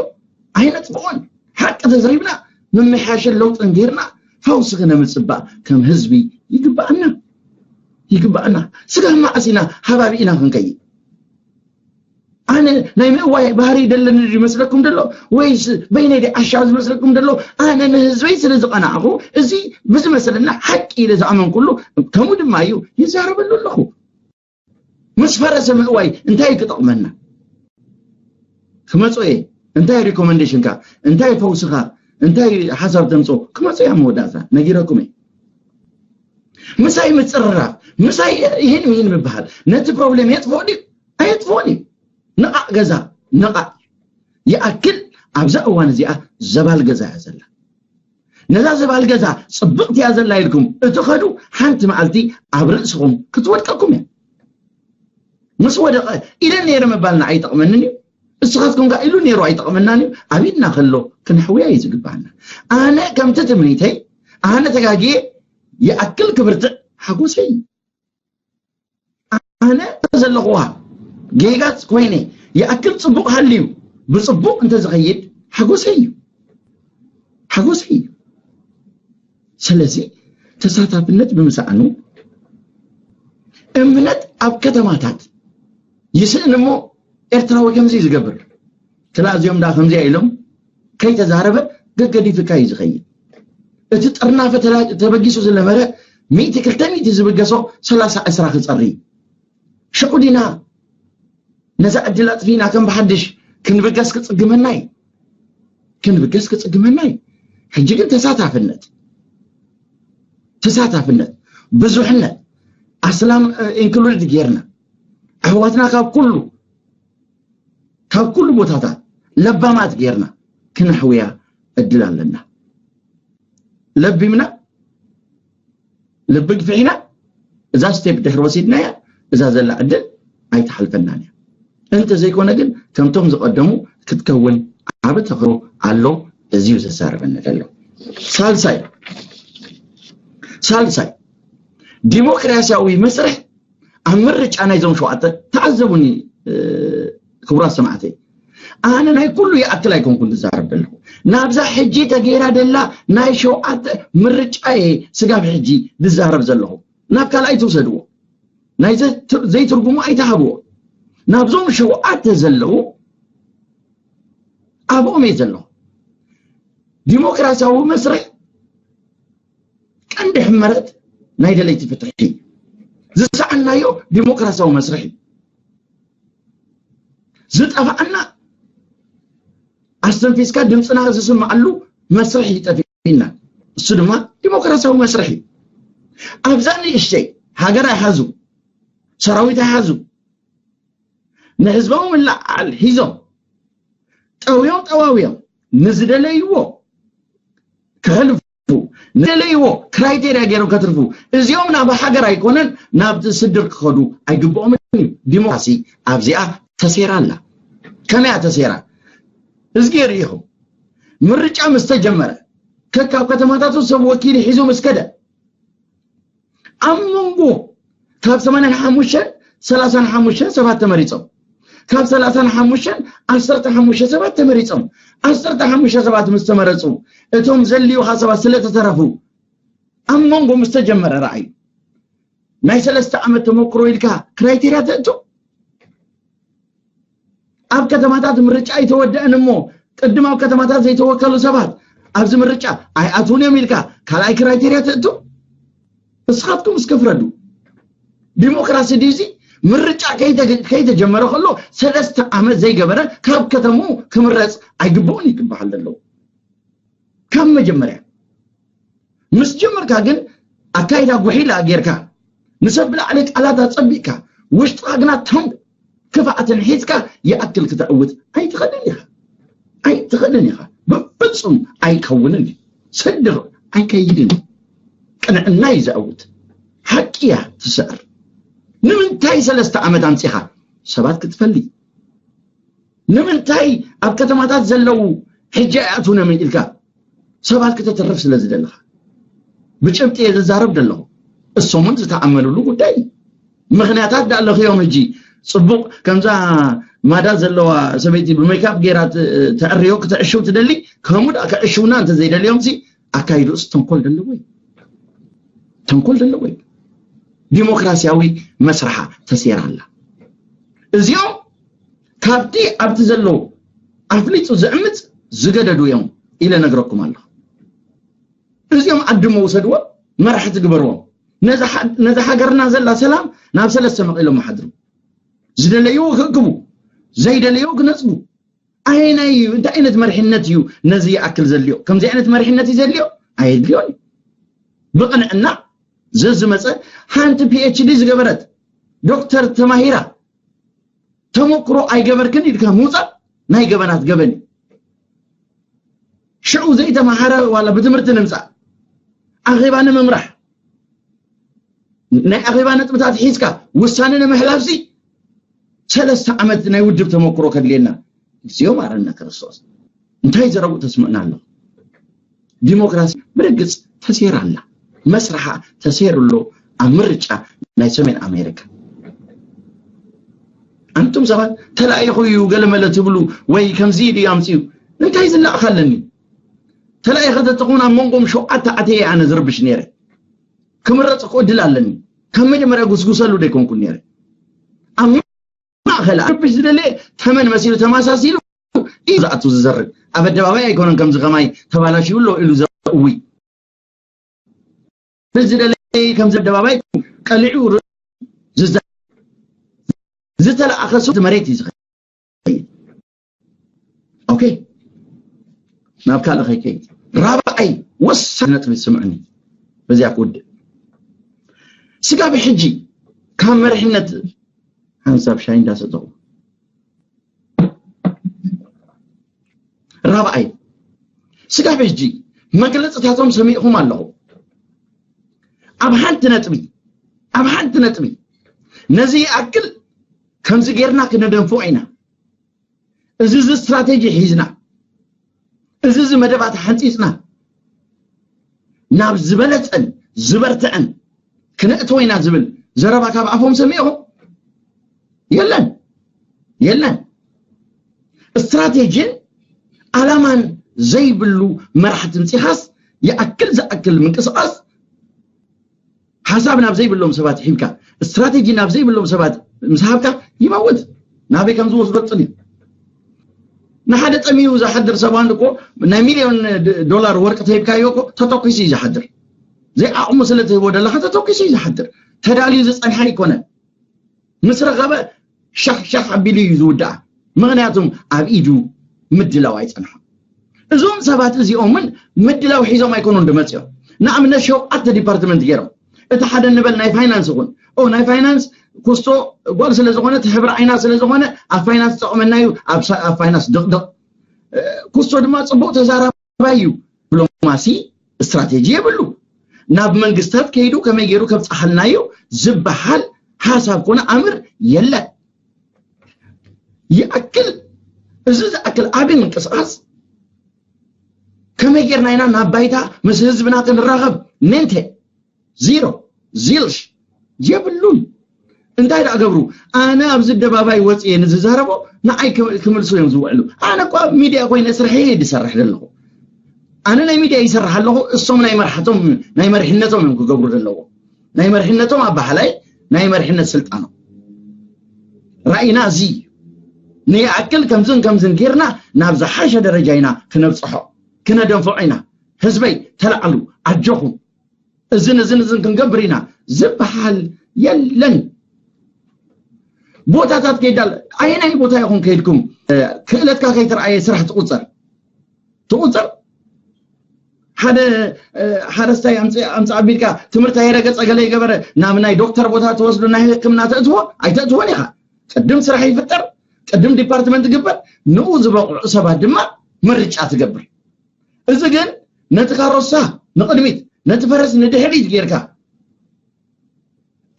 ኣይነጥፍኦን። ሓቂ ተዘሪብና ምምሕያሽን ለውጥን ጌርና ፈውሲ ክነምፅባእ ከም ህዝቢ ይግባኣና ይግባኣና። ስጋብ መዓስ ኢና ሃባቢ ኢና ክንከይድ? ኣነ ናይ ምእዋይ ባህሪ ደለኒ ይመስለኩም ደሎ ወይስ በይነይ ዲ ዓሻ ዝመስለኩም ደሎ? ኣነ ንህዝበይ ስለ ዝቐናዕኹ እዚ ብዝመሰለና ሓቂ ኢለ ዝኣመንኩሉ ከምኡ ድማ እዩ ይዛረበሉ ኣለኹ። ምስ ፈረሰ ምእዋይ እንታይ ክጠቕመና? ክመጾ እየ። እንታይ ሪኮመንዴሽንካ? እንታይ ፈውስኻ? እንታይ ሓሳብ ተምጾ? ክመጾ እያ መወዳእታ ነጊረኩም እየ። ምሳይ ምጽርራፍ ምሳይ ይህን ምሂን ምበሃል ነቲ ፕሮብሌም የጥፍኦ ድዩ? ኣየጥፍኦን እዩ። ንቓዕ ገዛ ንቓዕ ይኣክል። ኣብዛ እዋን እዚኣ ዘባል ገዛ እያ ዘላ። ነዛ ዘባል ገዛ ጽብቕቲ እያ ዘላ ኢልኩም እትኸዱ ሓንቲ መዓልቲ ኣብ ርእስኹም ክትወድቀኩም እያ። ምስ ወደቐ ኢለ ነይረ ምባልና ኣይጠቕመንን እዩ። እስኻትኩም ከ ኢሉ ነይሩ ኣይጠቕመናን እዩ። ኣብ ኢድና ከሎ ክነሕውያ እዩ ዝግባኣና። ኣነ ከምቲ ትምኒተይ ኣነ ተጋግየ ይኣክል ክብርትዕ ሓጎሰይ እዩ። ኣነ ዘለኹዋ ጌጋት ኮይነ ይኣክል ጽቡቕ ሃልዩ ብጽቡቕ እንተዝኸይድ ሓጎሰይ እዩ ሓጎሰይ እዩ። ስለዚ ተሳታፍነት ብምስኣኑ እምነት ኣብ ከተማታት ይስእን እሞ ኤርትራዊ ከምዚ እዩ ዝገብር። ክላ እዚኦም ዳ ከምዚኣ ኢሎም ከይተዛረበ ገገዲፍካ እዩ ዝኸይድ። እቲ ጥርናፈ ተላ- ተበጊሱ ዝነበረ ሚእቲ ክልተ ሚእቲ ዝብገሶ ሰላሳ ዕስራ ክጸሪ እዩ። ሽዑ ዲና ነዛ ዕድል ኣጥፊና ከም ብሓድሽ ክንብገስ ክጽግመና እዩ። ክንብገስ ክጽግመና እዩ። ሕጂ ግን ተሳታፍነት ተሳታፍነት ብዙሕነት ኣስላም ኢንክሉድ ጌርና ኣሕዋትና ካብ ኩሉ ካብ ኩሉ ቦታታት ለባማት ጌርና ክነሕውያ እድል ኣለና። ለቢምና ልቢ ግፍሒና እዛ ስቴፕ ድሕሪ ወሲድናያ እዛ ዘላ ዕድል ኣይትሓልፈናን እያ። እንተዘይኮነ ግን ከምቶም ዝቐደሙ ክትከውን ዓቢ ተኽሮ ኣሎ። እዚዩ ዘዛረበኒ ዘሎ። ሳልሳይ ሳልሳይ ዲሞክራሲያዊ መስርሕ ኣብ ምርጫ ናይዞም ሸውዓተ ተዓዘቡኒ ክቡራት ሰማዕተይ። ኣነ ናይ ኩሉ ይኣክል ኣይኮንኩን ዝዛረብ ዘለኹ። ናብዛ ሕጂ ተገይራ ደላ ናይ ሸውዓተ ምርጫ እየ ስጋብ ሕጂ ዝዛረብ ዘለኹ። ናብ ካልኣይ ትውሰድዎ። ናይ ዘይትርጉሙ ኣይትሃብዎ። ናብዞም ሸውዓተ ዘለዉ ኣብኦም እየ ዘለኹ። ዲሞክራሲያዊ መስርሕ ቀንዲ ሕመረት ናይ ደለይቲ ፍትሒ ዝሰኣናዮ ዲሞክራሲያዊ መስርሕ እዩ። ዝጠፋኣና ኣስተንፊስካ ድምፅና ዝስማዓሉ መስርሕ ይጠፊእና። እሱ ድማ ዲሞክራሲያዊ መስርሕ እዩ። ኣብዛ ንእሽተይ ሃገር ኣይሓዙ፣ ሰራዊት ኣይሓዙ፣ ንህዝባዊ ምልዕዓል ሒዞም ጠውዮም ጠዋውዮም ንዝደለይዎ ከሕልፉ ንደለይዎ ክራይቴርያ ገይሮም ከትርፉ እዚኦም ናብ ሃገር ኣይኮነን ናብቲ ስድር ክኸዱ ኣይግብኦምን እዩ። ዲሞክራሲ ኣብዚኣ ተሴራ ኣላ። ከመያ ተሴራ እዝጊ ርኢኹም ምርጫ ምስ ተጀመረ ከካብ ከተማታቱ ሰብ ወኪል ሒዙ ምስ ከደ ኣብ መንጎ ካብ ሰማንያን ሓሙሽተን ሰላሳን ሓሙሽተን ሰባት ተመሪጾም ካብ ሰላሳን ሓሙሽተን ዓሰርተ ሓሙሽተ ሰባት ተመሪጾም ዓሰርተ ሓሙሽተ ሰባት ምስ ተመረጹ እቶም ዘልዩኻ ሰባት ስለተተረፉ ኣብ መንጎ ምስ ተጀመረ ረኣዩ ናይ ሰለስተ ዓመት ተመክሮ ኢልካ ክራይቴርያ ተእቱ ኣብ ከተማታት ምርጫ ኣይተወደአን እሞ ቅድም ኣብ ከተማታት ዘይተወከሉ ሰባት ኣብዚ ምርጫ ኣይኣትውን እዮም ኢልካ ካልኣይ ክራይቴርያ ተእቱ እስኻትኩም እስከ ፍረዱ ዲሞክራሲ ድዩዚ ምርጫ ከይተጀመረ ከሎ ሰለስተ ዓመት ዘይገበረ ካብ ከተሙ ክምረፅ ኣይግብኡን ይግበሃል ዘለዉ ካብ መጀመርያ ምስ ጀመርካ ግን ኣካይዳ ጉሒላ ጌርካ ንሰብ ብላዕሊ ቃላት ኣጸቢቕካ ውሽጥኻ ግና ተንኮል ክፍኣትን ሒዝካ ይኣክል ክተዕውት ኣይትኽእልን ኢኻ ኣይትኽእልን ኢኻ ብፍጹም ኣይከውንን እዩ ስድር ኣይከይድን እዩ ቅንዕና እዩ ዘዕውት ሓቂ እያ ትስዕር ንምንታይ ሰለስተ ዓመት ኣምጺኻ ሰባት ክትፈሊ ንምንታይ ኣብ ከተማታት ዘለዉ ሕጂ ኣይኣትውነምን ኢልካ ሰባት ክተትርፍ ስለ ዝደለኻ ብጭብጢ እየ ዝዛረብ ዘለኹ እሶምን ዝተኣመኑሉ ጉዳይ እዩ ምኽንያታት ዳለኽዮም ሕጂ ፅቡቕ ከምዛ ማዳ ዘለዋ ሰበይቲ ብሜካፕ ገይራ ተዕርዮ ክተዕሽው ትደሊ ከምኡ ዳ ከዕሽውና እንተዘይደልዮም ሲ ኣካይዱስ ተንኮል ዘለዎ እዩ ተንኮል ዘለዎ እዩ ዲሞክራሲያዊ መስርሓ ተሴራ ኣላ እዚኦም ካብቲ ኣብቲ ዘሎ ኣፍሊጡ ዝዕምፅ ዝገደዱ እዮም ኢለ ነግረኩም ኣለኹ እዚኦም ዓድሞ ውሰድዎም መራሕቲ ግበርዎም ነዛ ሃገርና ዘላ ሰላም ናብ ሰለስተ መቒሎም መሓድሩ ዝደለይዎ ክእክቡ ዘይደለይዎ ክነፅቡ ኣየናይ እዩ እንታይ ዓይነት መሪሕነት እዩ ነዚ ይኣክል ዘልዮ ከምዚ ዓይነት መሪሕነት እዩ ዘልዮ ኣየድልዮን እዩ ብቕንዕና ዘዝመፀ ሓንቲ ፒኤችዲ ዝገበረት ዶክተር ተማሂራ ተመክሮ ኣይገበርክን ኢልካ ምውፃእ ናይ ገበናት ገበን እዩ ሽዑ ዘይተማሃረ ዋላ ብትምህርቲ ንምፃእ ኣኼባ ንምምራሕ ናይ ኣኼባ ነጥብታት ሒዝካ ውሳነ ንምሕላፍሲ ሰለስተ ዓመት ናይ ውድብ ተመክሮ ከድልየና እግዚኣብሔር ኣረና ክርስቶስ እንታይ ዘረቡ ተስምዕና ኣሎ ዲሞክራሲ ብርግፅ ተሴራ ኣላ መስርሓ ተሴሩ ኣሎ ኣብ ምርጫ ናይ ሰሜን ኣሜሪካ ኣንቱም ሰባት ተላኢኹ እዩ ገለመለ ትብሉ ወይ ከምዚ ኢሉ ኣምፅኡ እንታይ ዝላእካ ኣለኒ ተለኣይ ከተተኹን ኣብ መንጎም ሸውዓተ ኣተየ ኣነ ዝርብሽ ነይረ። ክምረፅ እኮ እድል ኣለኒ። ካብ መጀመርያ ጉስጉሰሉ ደይኮንኩን ነይረ። ኣብ ማእኸል ክርብሽ ዝደለየ ተመን መሲሉ ተማሳሲሉ እዩ ዝኣቱ ዝዘርግ። ኣብ ኣደባባይ ኣይኮነን ከምዚ ከማይ ተባላሽዩ ኣሎ ኢሉ ዘእዊ። ዝደለየ ከምዚ ኣደባባይ ቀሊዑ ር- ዝዘ- ዝተለኣኸ ሰው መሬት እዩ ዝኸ ኦኬ፣ ናብ ካልእ ከይከይድ። ራብዓይ ወሳኝ ነጥቢ ስምዕኒ፣ በዚያ ክውድእ። ስጋብ ሕጂ ካብ መሪሕነት ሓንሳብ ሻይ እንዳሰተኹ፣ ራብዓይ ስጋብ ሕጂ መግለፅታቶም ሰሚዕኹም ኣለኹ። ኣብ ሓንቲ ነጥቢ ኣብ ሓንቲ ነጥቢ ነዚ ይኣክል ከምዚ ጌርና ክነደንፎ ኢና። እዚ እዚ ስትራቴጂ ሒዝና፣ እዚ እዚ መደባት ሓንፂፅና ናብ ዝበለፀን ዝበርትዐን ክነእትዎ ኢና ዝብል ዘረባ ካብ ኣፎም ሰሚዕኹም? የለን፣ የለን። ስትራቴጂን ዓላማን ዘይብሉ መራሕቲ ምፂኻስ ይኣክል ዝኣክል ምንቅስቃስ ሓሳብ ናብ ዘይብሎም ሰባት ሒብካ፣ ስትራቴጂ ናብ ዘይብሎም ሰባት ምስ ሃብካ ይመውት። ናበይ ከም ዝወስዶ ፅን እዩ። ንሓደ ጠሚዩ ዝሓድር ሰባን እኮ ናይ ሚልዮን ድ- ዶላር ወርቂ ተሂብካዮ እኮ ተተኪሱ እዩ ዝሓድር። ዘይዓቕሙ ስለ ትህቦ ደለኻ ተተኪሱ እዩ ዝሓድር። ተዳልዩ ዝፀንሐ ኣይኮነን። ምስ ረኸበ ሻሕ ሻሕ ኣቢሉ እዩ ዝውድኣ። ምኽንያቱም ኣብ ኢዱ ምድላው ኣይፀንሖም። እዞም ሰባት እዚኦም እውን ምድላው ሒዞም ኣይኮኑን ድመፅኦም። ንኣብነት ሸውዓተ ዲፓርትመንት ገይሮም። እቲ ሓደ ንበል ናይ ፋይናንስ ይኹን ኦ ናይ ፋይናንስ ኩስቶ ጓል ስለ ዝኾነት ሕብሪ ዓይና ስለ ዝኾነ ኣብ ፋይናንስ ጠቕመና እዩ። ኣብ ሳ- ኣብ ፋይናንስ ድቕድቕ እ፣ ኩስቶ ድማ ፅቡቕ ተዛራባይ እዩ። ዲፕሎማሲ ስትራቴጂ የብሉ። ናብ መንግስታት ከይዱ ከመይ ገይሩ ከብፅሓልና እዩ ዝበሃል ሓሳብ ኮነ ኣምር የለን። ይኣክል እዚ ዝኣክል ዓብዪ ምንቅስቃስ ከመይ ጌርና ኢና ናብ ባይታ ምስ ህዝብና ክንራኸብ? ሜንቴ ዚሮ ዚልሽ የብሉን። እንታይ ደኣ ገብሩ? ኣነ ኣብዚ ኣደባባይ ወፅየ ንዝዛረቦ ንዓይ ክም- ክምልሱ እዮም ዝውዕሉ። ኣነ እኳ ኣብ ሚድያ ኮይነ ስርሐይ እየ ዝሰርሕ ዘለኹ። ኣነ ናይ ሚድያ ይሰርሕ ኣለኹ። እሶም ናይ መርሓቶም ናይ መርሕነቶም እዮም ክገብሩ ዘለዎ። ናይ መርሕነቶም ኣባህላይ ናይ መርሕነት ስልጣኖም ራእይና እዚ እዩ። ንይኣክል ከምዝን ከምዝን ጌርና ናብ ዝሓሸ ደረጃ ኢና ክነብፅሖ ክነደንፍዖ ኢና። ህዝበይ ተላዕሉ ኣጆኹም እዝን እዝን እዝን ክንገብር ኢና ዝበሃል የለን። ቦታታት ከይዳል ኣየናይ ቦታ ኢኹም ከይድኩም ክእለትካ ከይተረኣየ ስራሕ ትቁፀር ትቁፀር ሓደ ሓረስታይ ኣምፃ ኣቢልካ ትምህርቲ ኣይረገፀ ገለ ይገበረ ናብ ናይ ዶክተር ቦታ ትወስዶ ናይ ሕክምና ተእትዎ ኣይተእትዎን ኢኻ። ቅድም ስራሕ ይፍጠር፣ ቅድም ዲፓርትመንት ይግበር፣ ንኡ ዝበቕዑ ሰባት ድማ ምርጫ ትገብር። እዚ ግን ነቲ ካሮሳ ንቕድሚት ነቲ ፈረስ ንድሕሪት ጌርካ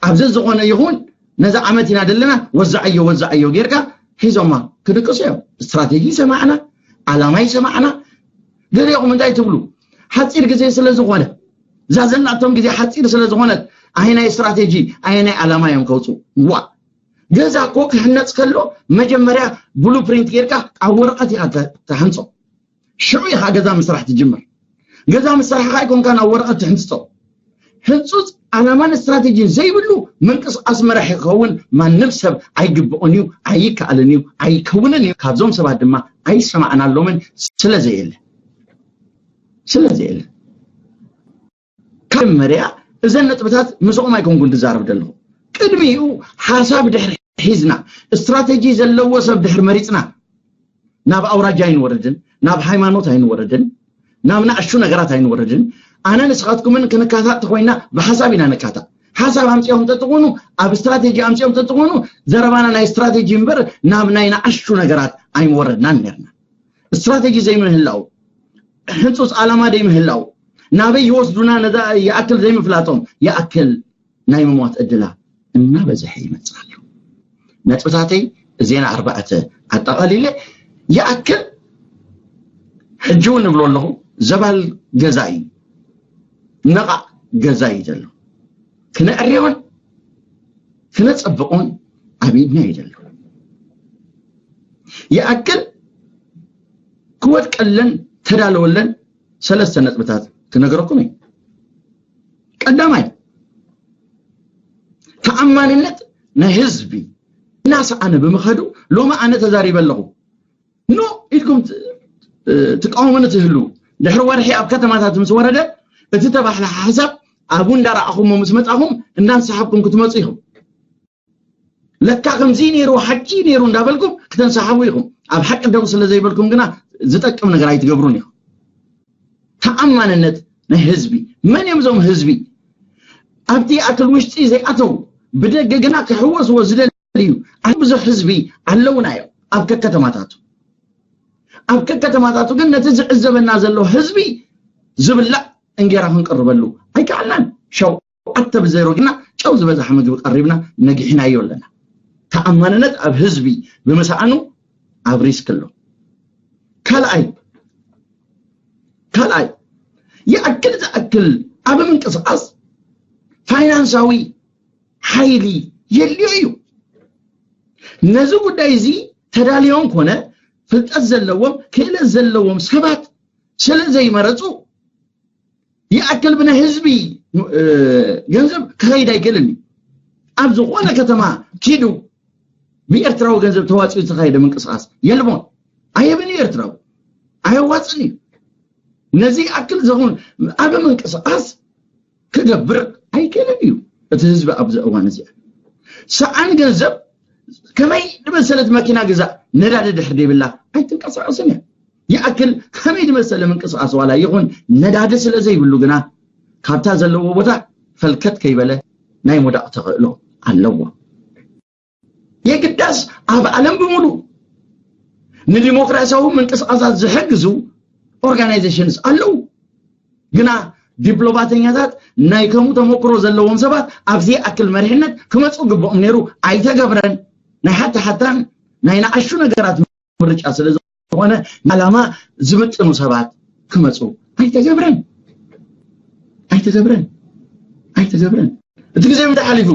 ኣብዚ ዝኾነ ይኹን ነዚ ዓመት ኢና ዘለና ወዛዓዮ ወዛዓዮ ጌርካ ሒዞማ ክድቅሱ እዮም። ስትራቴጂ ይሰማዕና፣ ዓላማ ይሰማዕና። ገሊኹም እንታይ ትብሉ? ሓፂር ግዜ ስለ ዝኾነ እዛ ዘላቶም ግዜ ሓፂር ስለ ዝኾነት ኣየናይ ስትራቴጂ ኣየናይ ዓላማ እዮም ከውፅኡ? ዋ ገዛ እኮ ክህነፅ ከሎ መጀመርያ ብሉ ፕሪንት ጌርካ ኣብ ወረቐት ኢኻ ተ- ተሃንፆ። ሽዑ ኢኻ ገዛ ምስራሕ ትጅምር። ገዛ ምስራሕኻ ኣይኮንካ ናብ ወረቐት ትሕንፅፆ። ህንፁፅ ዓላማን ስትራቴጂን ዘይብሉ ምንቅስቃስ መራሒ ክኸውን ማንም ሰብ ኣይግብኦን እዩ፣ ኣይከኣልን እዩ፣ ኣይከውንን እዩ። ካብዞም ሰባት ድማ ኣይሰማዕናሎምን ስለ ዘየለ ስለ ዘየለ ካብ መጀመርያ እዘን ነጥብታት ምስኦም ኣይኮንኩን ዝዛረብ ዘለኹ። ቅድሚኡ ሓሳብ ድሕሪ ሒዝና ስትራቴጂ ዘለዎ ሰብ ድሕሪ መሪፅና ናብ ኣውራጃ ኣይንወርድን፣ ናብ ሃይማኖት ኣይንወርድን፣ ናብ ንኣሽቱ ነገራት ኣይንወርድን። ኣነ ንስኻትኩምን ክንካታእ ተኮይና ብሓሳብ ኢና ንካታእ። ሓሳብ ኣምፅኦም ተትኾኑ ኣብ ስትራቴጂ ኣምፅኦም ተትኾኑ ዘረባና ናይ ስትራቴጂ እምበር ናብ ናይ ንኣሽቱ ነገራት ኣይምወረድናን ነርና። ስትራቴጂ ዘይምህላው ሕንፁፅ ዓላማ ዘይምህላው ናበይ ይወስዱና ነዛ ይኣክል ዘይምፍላጦም ይኣክል ናይ ምሟት ዕድላ እናበዝሐ ይመፅእ ኣሎ። ነጥብታተይ እዜና ኣርባዕተ ኣጠቓሊለ ይኣክል ሕጂ እውን እብሎ ኣለኹ ዘባል ገዛ እዩ ነቓዕ ገዛ እዩ ዘሎ ክነዕርዮን ክነፀብቆን ኣብ ኢድና እዩ ዘሎ ይኣክል ክወድቀለን ተዳለወለን ሰለስተ ነጥብታት ክነግረኩም እዩ። ቀዳማይ፣ ተኣማንነት ናይ ህዝቢ እናሰኣነ ብምኻዱ፣ ሎሚ ኣነ ተዛሪበ ኣለኹ። ኖ ኢልኩም ት- እ፣ ትቃወሙኒ ትህሉ፣ ድሕሪ ወርሒ ኣብ ከተማታት ምስ ወረደ፣ እቲ ተባሕለ ሓሳብ ኣብኡ እንዳረኣኹሞ ምስ መጻኹም እንዳንሰሓብኩም ክትመጹ ኢኹም። ለካ ከምዚ ነይሩ፣ ሓቂ ነይሩ እንዳበልኩም ክተንሰሓቡ ኢኹም። ኣብ ሓቂ ደው ስለ ዘይበልኩም ግና ዝጠቅም ነገር ኣይትገብሩን ኢኹም። ተኣማንነት ናይ ህዝቢ፣ መን እዮም እዞም ህዝቢ? ኣብቲ ይኣክል ውሽጢ ዘይኣተው፣ ብደገ ግና ክሕወስዎ ዝደልዩ ኣዝዩ ብዙሕ ህዝቢ ኣለውና እዮም ኣብ ከከተማታቱ። ኣብ ከከተማታቱ ግን ነቲ ዝዕዘበና ዘሎ ህዝቢ ዝብላዕ እንጌራ ክንቅርበሉ ኣይከኣልናን። ሸውዓተ ብዜሮ ግና ጨው ዝበዛሕ ምግቢ ቀሪብና ነጊሕናዮ ኣለና። ተኣማንነት ኣብ ህዝቢ ብምስኣኑ ኣብ ሪስክ ኣሎ። ካልኣይ፣ ካልኣይ፣ ይኣክል ዝኣክል ኣብ ምንቅስቃስ ፋይናንሳዊ ሓይሊ የድልዮ እዩ። ነዚ ጉዳይ እዚ ተዳልዮም ኮነ ፍልጠት ዘለዎም፣ ክእለት ዘለዎም ሰባት ስለ ዘይመረጹ፣ ይኣክል ብናይ ህዝቢ፣ እ፣ ገንዘብ ክኸይድ ኣይክእልን እዩ። ኣብ ዝኾነ ከተማ ኪዱ ብኤርትራዊ ገንዘብ ተዋፂኡ ዝተኻየደ ምንቅስቃስ የልቦን። ኣየብን እዩ ኤርትራዊ። ኣየዋፅን እዩ። ነዚ ይኣክል ዘኹን ኣብ ምንቅስቃስ ክገብር ኣይክእልን እዩ። እቲ ህዝቢ ኣብዚ እዋን እዚ ሰኣን ገንዘብ ከመይ ድመሰለት መኪና ግዛእ ነዳዲ ድሕር ዘይብላ ኣይትንቀሳቀስን እያ። ይኣክል ከመይ ድመሰለ ምንቅስቃስ ዋላ ይኹን ነዳዲ ስለ ዘይብሉ ግና ካብታ ዘለዎ ቦታ ፈልከት ከይበለ ናይ ምውዳቕ ተኽእሎ ኣለዎ። የግዳስ ኣብ ዓለም ብምሉእ ንዲሞክራሲያዊ ምንቅስቃሳት ዝሕግዙ ኦርጋናይዜሽንስ ኣለዉ። ግና ዲፕሎማተኛታት ናይ ከምኡ ተመክሮ ዘለዎም ሰባት ኣብዚ ይኣክል መሪሕነት ክመፁ ግብኦም ነይሩ ኣይተገብረን። ናይ ሓታ ሓታን ናይ ንኣሹ ነገራት ምርጫ ስለ ዝኾነ ዓላማ ዝምጥኑ ሰባት ክመፁ ኣይተገብረን። ኣይተገብረን። ኣይተገብረን። እቲ ግዜ ምንታይ ሓሊፉ?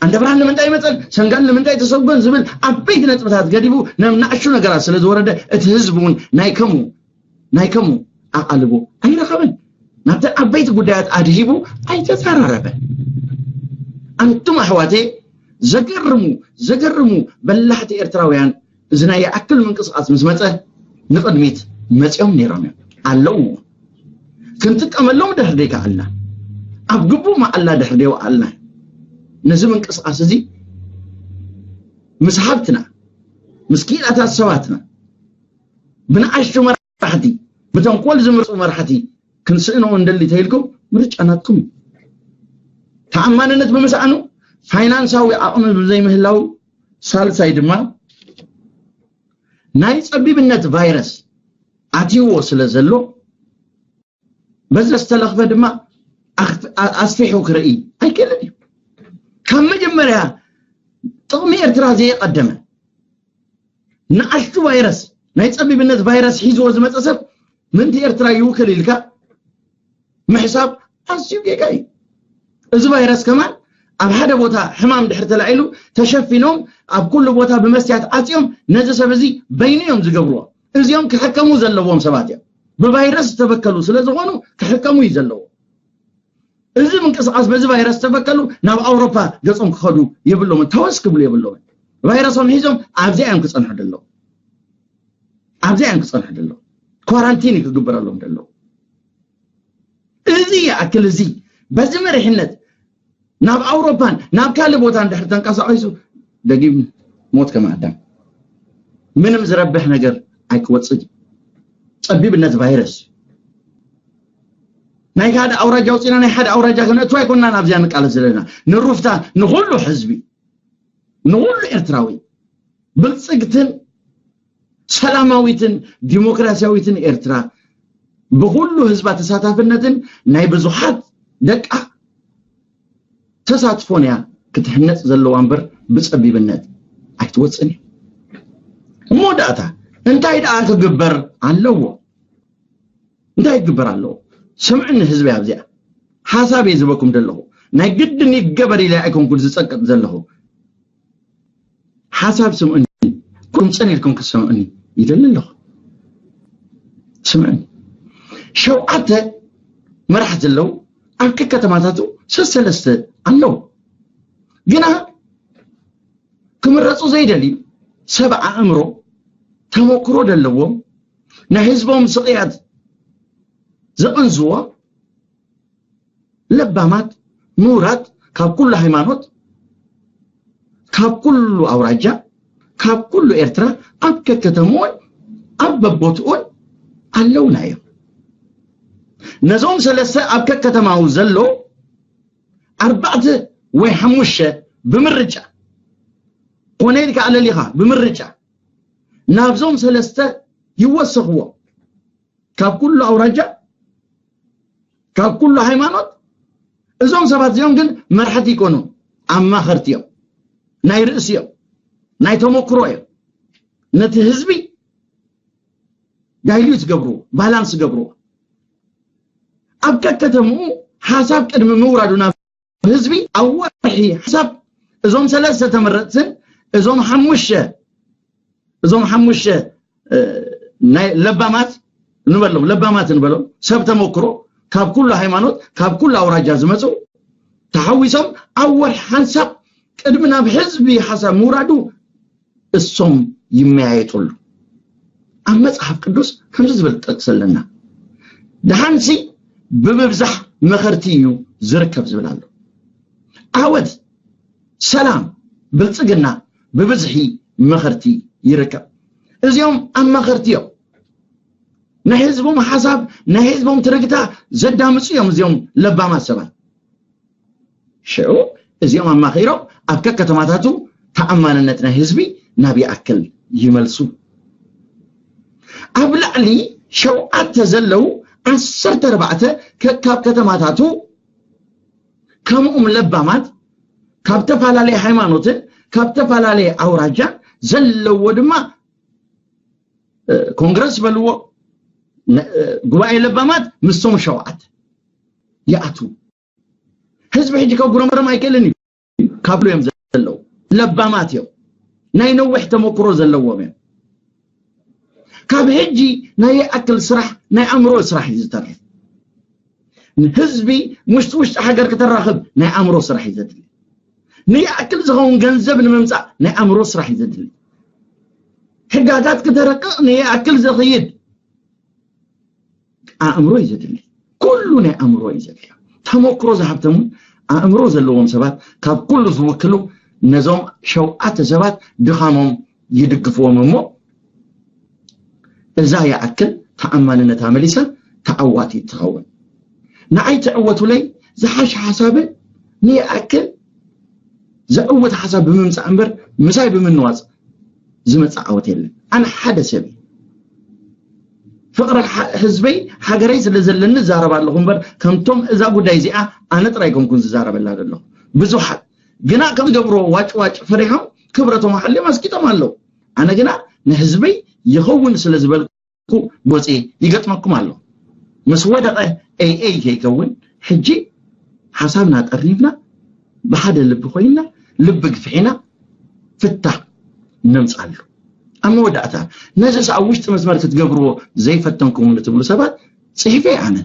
ኣንደብራን ንምንታይ መፀን፣ ሰንጋን ንምንታይ ተሰጎን ዝብል ዓበይቲ ነጥብታት ገዲፉ ናብ ንኣሹ ነገራት ስለ ዝወረደ እቲ ህዝቢ እውን ናይ ከምኡ ናይ ከምኡ ኣቓልቦ ኣይረኸበን። ናብተን ዓበይቲ ጉዳያት ኣድሂቡ ኣይተዘራረበን። ኣንቱም ኣሕዋተይ፣ ዘገርሙ ዘገርሙ በላሕቲ ኤርትራውያን እዚ ናይ ይኣክል ምንቅስቃስ ምስ መፀ ንቕድሚት መፂኦም ነይሮም እዮም ኣለዉ። ክንጥቀመሎም ድሕር ደይከኣልና፣ ኣብ ግቡእ መዓላ ድሕር ደይወዓልና፣ ነዚ ምንቅስቃስ እዚ ምስ ሃብትና ምስ ክኢላታት ሰባትና ብንኣሽቱ መራሕቲ ብተንኮል ዝምርፁ መራሕቲ ክንስእኖ እንደሊ ተይልኩም ምርጫ ናትኩም እዩ። ተኣማንነት ብምስኣኑ ፋይናንሳዊ ዓቕሚ ብዘይምህላው ሳልሳይ ድማ ናይ ጸቢብነት ቫይረስ ኣትይዎ ስለ ዘሎ በዚ ዝተለኽፈ ድማ ኣኽ- ኣ- ኣስፊሑ ክርኢ ኣይክእልን እዩ። ካብ መጀመርያ ጥቕሚ ኤርትራ ዘየቐደመ ንኣሽቱ ቫይረስ ናይ ጸቢብነት ቫይረስ ሒዝዎ ዝመጸ ሰብ ምንቲ ኤርትራ ይውክል ኢልካ ምሕሳብ ኣዝዩ ጌጋ እዩ። እዚ ቫይረስ ከማን ኣብ ሓደ ቦታ ሕማም ድሕር ተላዒሉ ተሸፊኖም ኣብ ኩሉ ቦታ ብመስትያት ዓፅዮም ነዚ ሰብ እዚ በይኑ እዮም ዝገብርዎ። እዚኦም ክሕከሙ ዘለዎም ሰባት እዮም። ብቫይረስ ዝተበከሉ ስለ ዝኾኑ ክሕከሙ እዩ ዘለዎ። እዚ ምንቅስቃስ በዚ ቫይረስ ዝተበከሉ ናብ ኣውሮፓ ገጾም ክኸዱ የብሎምን፣ ተወስ ክብሉ የብሎምን። ቫይረሶም ሒዞም ኣብዚኣ እዮም ክጸንሑ ደለዉ። ኣብዚኣ እዮም ክጸንሑ ደለዉ። ኳራንቲን እዩ ክግበረሎም ደለዉ። እዚ ይኣክል። እዚ በዚ መሪሕነት ናብ ኣውሮፓን ናብ ካልእ ቦታ እንድሕር ተንቀሳቒሱ ደጊም ሞት ከም ኣዳም ምንም ዝረብሕ ነገር ኣይክወፅእ። ፀቢብነት ቫይረስ ናይ ሓደ ኣውራጃ ውፅና ናይ ሓደ ኣውራጃ ክነእቱ ኣይኮንና ናብዚኣ ንቃለስ ዘለና። ንሩፍታ ንኩሉ ህዝቢ ንኩሉ ኤርትራዊ ብልፅግትን ሰላማዊትን ዲሞክራሲያዊትን ኤርትራ ብኩሉ ህዝባ ተሳታፍነትን ናይ ብዙሓት ደቃ ተሳትፎን እያ ክትህነፅ ዘለዋ እምበር ብፀቢብነት ኣይትወፅን እያ። እሞ ዳእታ እንታይ ደኣ ክግበር ኣለዎ? እንታይ ክግበር ኣለዎ? ስምዕኒ ህዝቢ ኣብዚኣ ሓሳብ እየ ዝበኩም ዘለኹ። ናይ ግድን ይገበር ኢለ ኣይኮንኩን ዝፀቅጥ ዘለኹ። ሓሳብ ስምዑኒ፣ ቁምፅን ኢልኩም ክትሰምዑኒ ይደሊ ኣለኹ። ስምዑኒ። ሸውዓተ መራሕቲ ኣለዉ። ኣብ ከከተማታቱ ሰሰለስተ ኣለዉ። ግና ክምረፁ ዘይደልዩ ሰብ ኣእምሮ፣ ተመክሮ ዘለዎም፣ ናይ ህዝቦም ስቕያት ዝቕንዝዎ ለባማት፣ ምሁራት፣ ካብ ኩሉ ሃይማኖት፣ ካብ ኩሉ ኣውራጃ፣ ካብ ኩሉ ኤርትራ፣ ኣብ ከከተምኡን ኣብ በቦትኡን ኣለውና እዮም። ነዞም ሰለስተ ኣብ ከከተማኡ ዘሎ ኣርባዕተ ወይ ሓሙሽተ ብምርጫ፣ ኮነ ኢልካ ኣለሊኻ ብምርጫ ናብዞም ሰለስተ ይወሰኽዎ። ካብ ኩሉ ኣውራጃ፣ ካብ ኩሉ ሃይማኖት፣ እዞም ሰባት እዚኦም ግን መርሓቲ ይኮኑ፣ ኣማኸርቲ እዮም፣ ናይ ርእሲ እዮም፣ ናይ ተመክሮ እዮም። ነቲ ህዝቢ ዳይሉት ገብርዎ፣ ባላንስ ገብርዎ። ኣብ ከከተምኡ ሓሳብ ቅድሚ ምውራዱ ናብ ህዝቢ ኣብ ወርሒ ሓሳብ እዞም ሰለስተ ተመረፅትን እዞም ሓሙሽተ እዞም ሓሙሽተ ናይ ለባማት ንበሎም ለባማት ንበሎም ሰብ ተመክሮ ካብ ኩሉ ሃይማኖት ካብ ኩሉ ኣውራጃ ዝመፁ ተሓዊሶም ኣብ ወርሒ ሓንሳብ ቅድሚ ናብ ህዝቢ ሓሳብ ምውራዱ እሶም ይመያየጡሉ። ኣብ መፅሓፍ ቅዱስ ከምዚ ዝብል ጥቅሲ ኣለና፣ ደሓንሲ ብምብዛሕ መኸርቲ እዩ ዝርከብ ዝብል ኣሎ። ዓወት፣ ሰላም፣ ብልፅግና ብብዝሒ መኸርቲ ይርከብ። እዚኦም ኣማኸርቲ እዮም። ናይ ህዝቦም ሓሳብ ናይ ህዝቦም ትርግታ ዘዳምፁ እዮም እዚኦም ለባማት ሰባት። ሽዑ እዚኦም ኣማኺሮም ኣብ ከከተማታቱ ተኣማንነት ናይ ህዝቢ ናብ ይኣክል ይመልሱ። ኣብ ላዕሊ ሸውዓተ ዘለዉ ዓሰርተ ኣርባዕተ ከካብ ከተማታቱ ከምኡም ለባማት ካብ ተፈላለየ ሃይማኖትን ካብ ተፈላለየ ኣውራጃን ዘለዎ ድማ ኮንግረስ በልዎ ጉባኤ ለባማት ምስቶም ሸውዓት ይኣትዉ። ህዝቢ ሕጂ ካብ ጉረምረም ኣይክእልን እዩ። ካብ እዮም ዘለዉ ለባማት እዮም። ናይ ነዊሕ ተመክሮ ዘለዎም እዮም። ካብ ሕጂ ናይ ይኣክል ስራሕ ናይ ኣእምሮ ስራሕ እዩ ዝተርፍ። ንህዝቢ ውሽጢ ውሽጢ ሃገር ከተራኽብ ናይ ኣእምሮ ስራሕ እዩ ዘድሊ። ንይኣክል ዝኸውን ገንዘብ ንምምፃእ ናይ ኣእምሮ ስራሕ እዩ ዘድሊ። ሕጋጋት ክተረቅቕ ንይኣክል ዘኽይድ ኣእምሮ እዩ ዘድሊ። ኩሉ ናይ ኣእምሮ እዩ ዘድልዮ። ተመክሮ ዝሃብተሙ ኣእምሮ ዘለዎም ሰባት ካብ ኩሉ ዝውክሉ ነዞም ሸውዓተ ሰባት ድኻሞም ይድግፍዎም እሞ እዛ ይኣክል ተኣማንነታ መሊሳ ተዓዋቲት ትኸውን። ንዓይ ትዕወቱለይ ዝሓሽ ሓሳብን ንይኣክል ዘዕውት ሓሳብ ብምምፃእ እምበር ምሳይ ብምንዋፅ ዝመፅእ ዓወት የለን። ኣነ ሓደ ሰብ እየ። ፍቕሪ ህዝበይ ሃገረይ ስለ ዘለኒ ዝዛረብ ኣለኹ እምበር ከምቶም እዛ ጉዳይ እዚኣ ኣነ ጥራይ ኮንኩን ዝዛረበላ ዘለኹ ብዙሓት ግና ከም ዝገብርዎ ዋጭ ዋጭ ፈሪሖም ክብረቶም ሓልዮም ኣስቂጦም ኣለዉ። ኣነ ግና ንህዝበይ ይኸውን ስለ ዝበልኩ ጎፂ ይገጥመኩም ኣሎ። ምስ ወደቐ ኤይ ኤይ ከይከውን ሕጂ ሓሳብና ጠርኒፍና ብሓደ ልቢ ኮይንና ልቢ ግፍሒና ፍታሕ ነምፃሉ። ኣብ መወዳእታ ነዚ ኣብ ውሽጢ መስመር ክትገብርዎ ዘይፈተንኩም ንትብሉ ሰባት ፅሒፈ ኣነ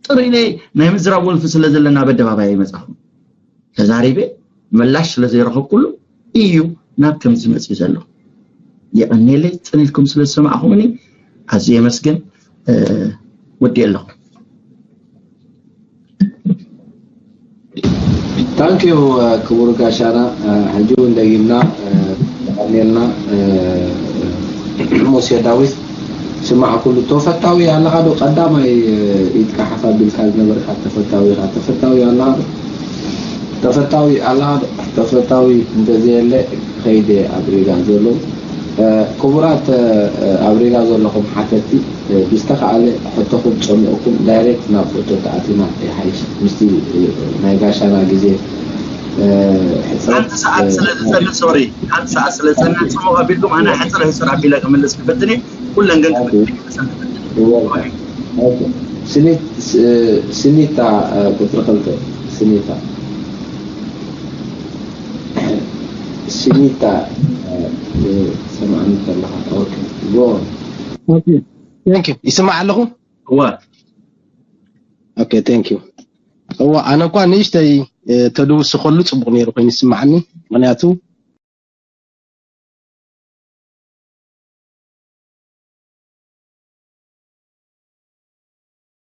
ጥሪነይ ናይ ምዝራብ ወልፊ ስለ ዘለና በደባባይ ይመፃኹም ተዛሪበ ምላሽ ስለ ዘይረኸብኩሉ እዩ ናብ ከምዚ መፅኡ ዘሎ። የቐኔለይ ፅን ኢልኩም ስለ ዝሰማዕኹምኒ ኣዝየ የመስግን። ወዲ ኣለኹ። ታንኪዩ ክቡር ጋሻና። ሕጂ እውን ደጊምና ተቐኔልና ሙሴ ዳዊት ስማዕ ኩሉ ተፈታዊ ኣለኻ ዶ? ቀዳማይ ኢድካ ሓፍ ኣቢልካ ዝነበርካ ተፈታዊ ኢኻ። ተፈታዊ ኣለኻ ዶ? ተፈታዊ ኣለኻ ዶ? ተፈታዊ እንተዘየለ ከይደ ኣብ ሪጋ ዘለዉ ክቡራት ኣብ ሪጋ ዘለኹም ሓተቲ ብዝተኻእለ ሕቶኹም ጸሚቕኩም ዳይሬክት ናብ ሕቶ ተኣቲና ይሓይሽ። ምስቲ ናይ ጋሻና ግዜ ሕጽረት ሓንቲ ሰዓት ስለ ዝጸንሕ ሶሪ ሓንቲ ሰዓት ስለ ዝጸንሕ ጽሙቕ ኣቢልኩም ኣነ ሕጽር ሕጽር ኣቢለ ክምልስ ክፈትን እየ። ኩለን ግን ክምልስ ክፈትን ስኒታ ቁፅሪ ክልተ ስኒታ ስኒታ ሰማዕኒ ከለኻ ኦኬ ጎ ይስማዕ ኣለኹ። እዋ okay thank you እዋ ኣነ እኳ ንእሽተይ ተድውስኸሉ ፅቡቕ ነይሩ ኮይኑ ይስማዓኒ። ምክንያቱ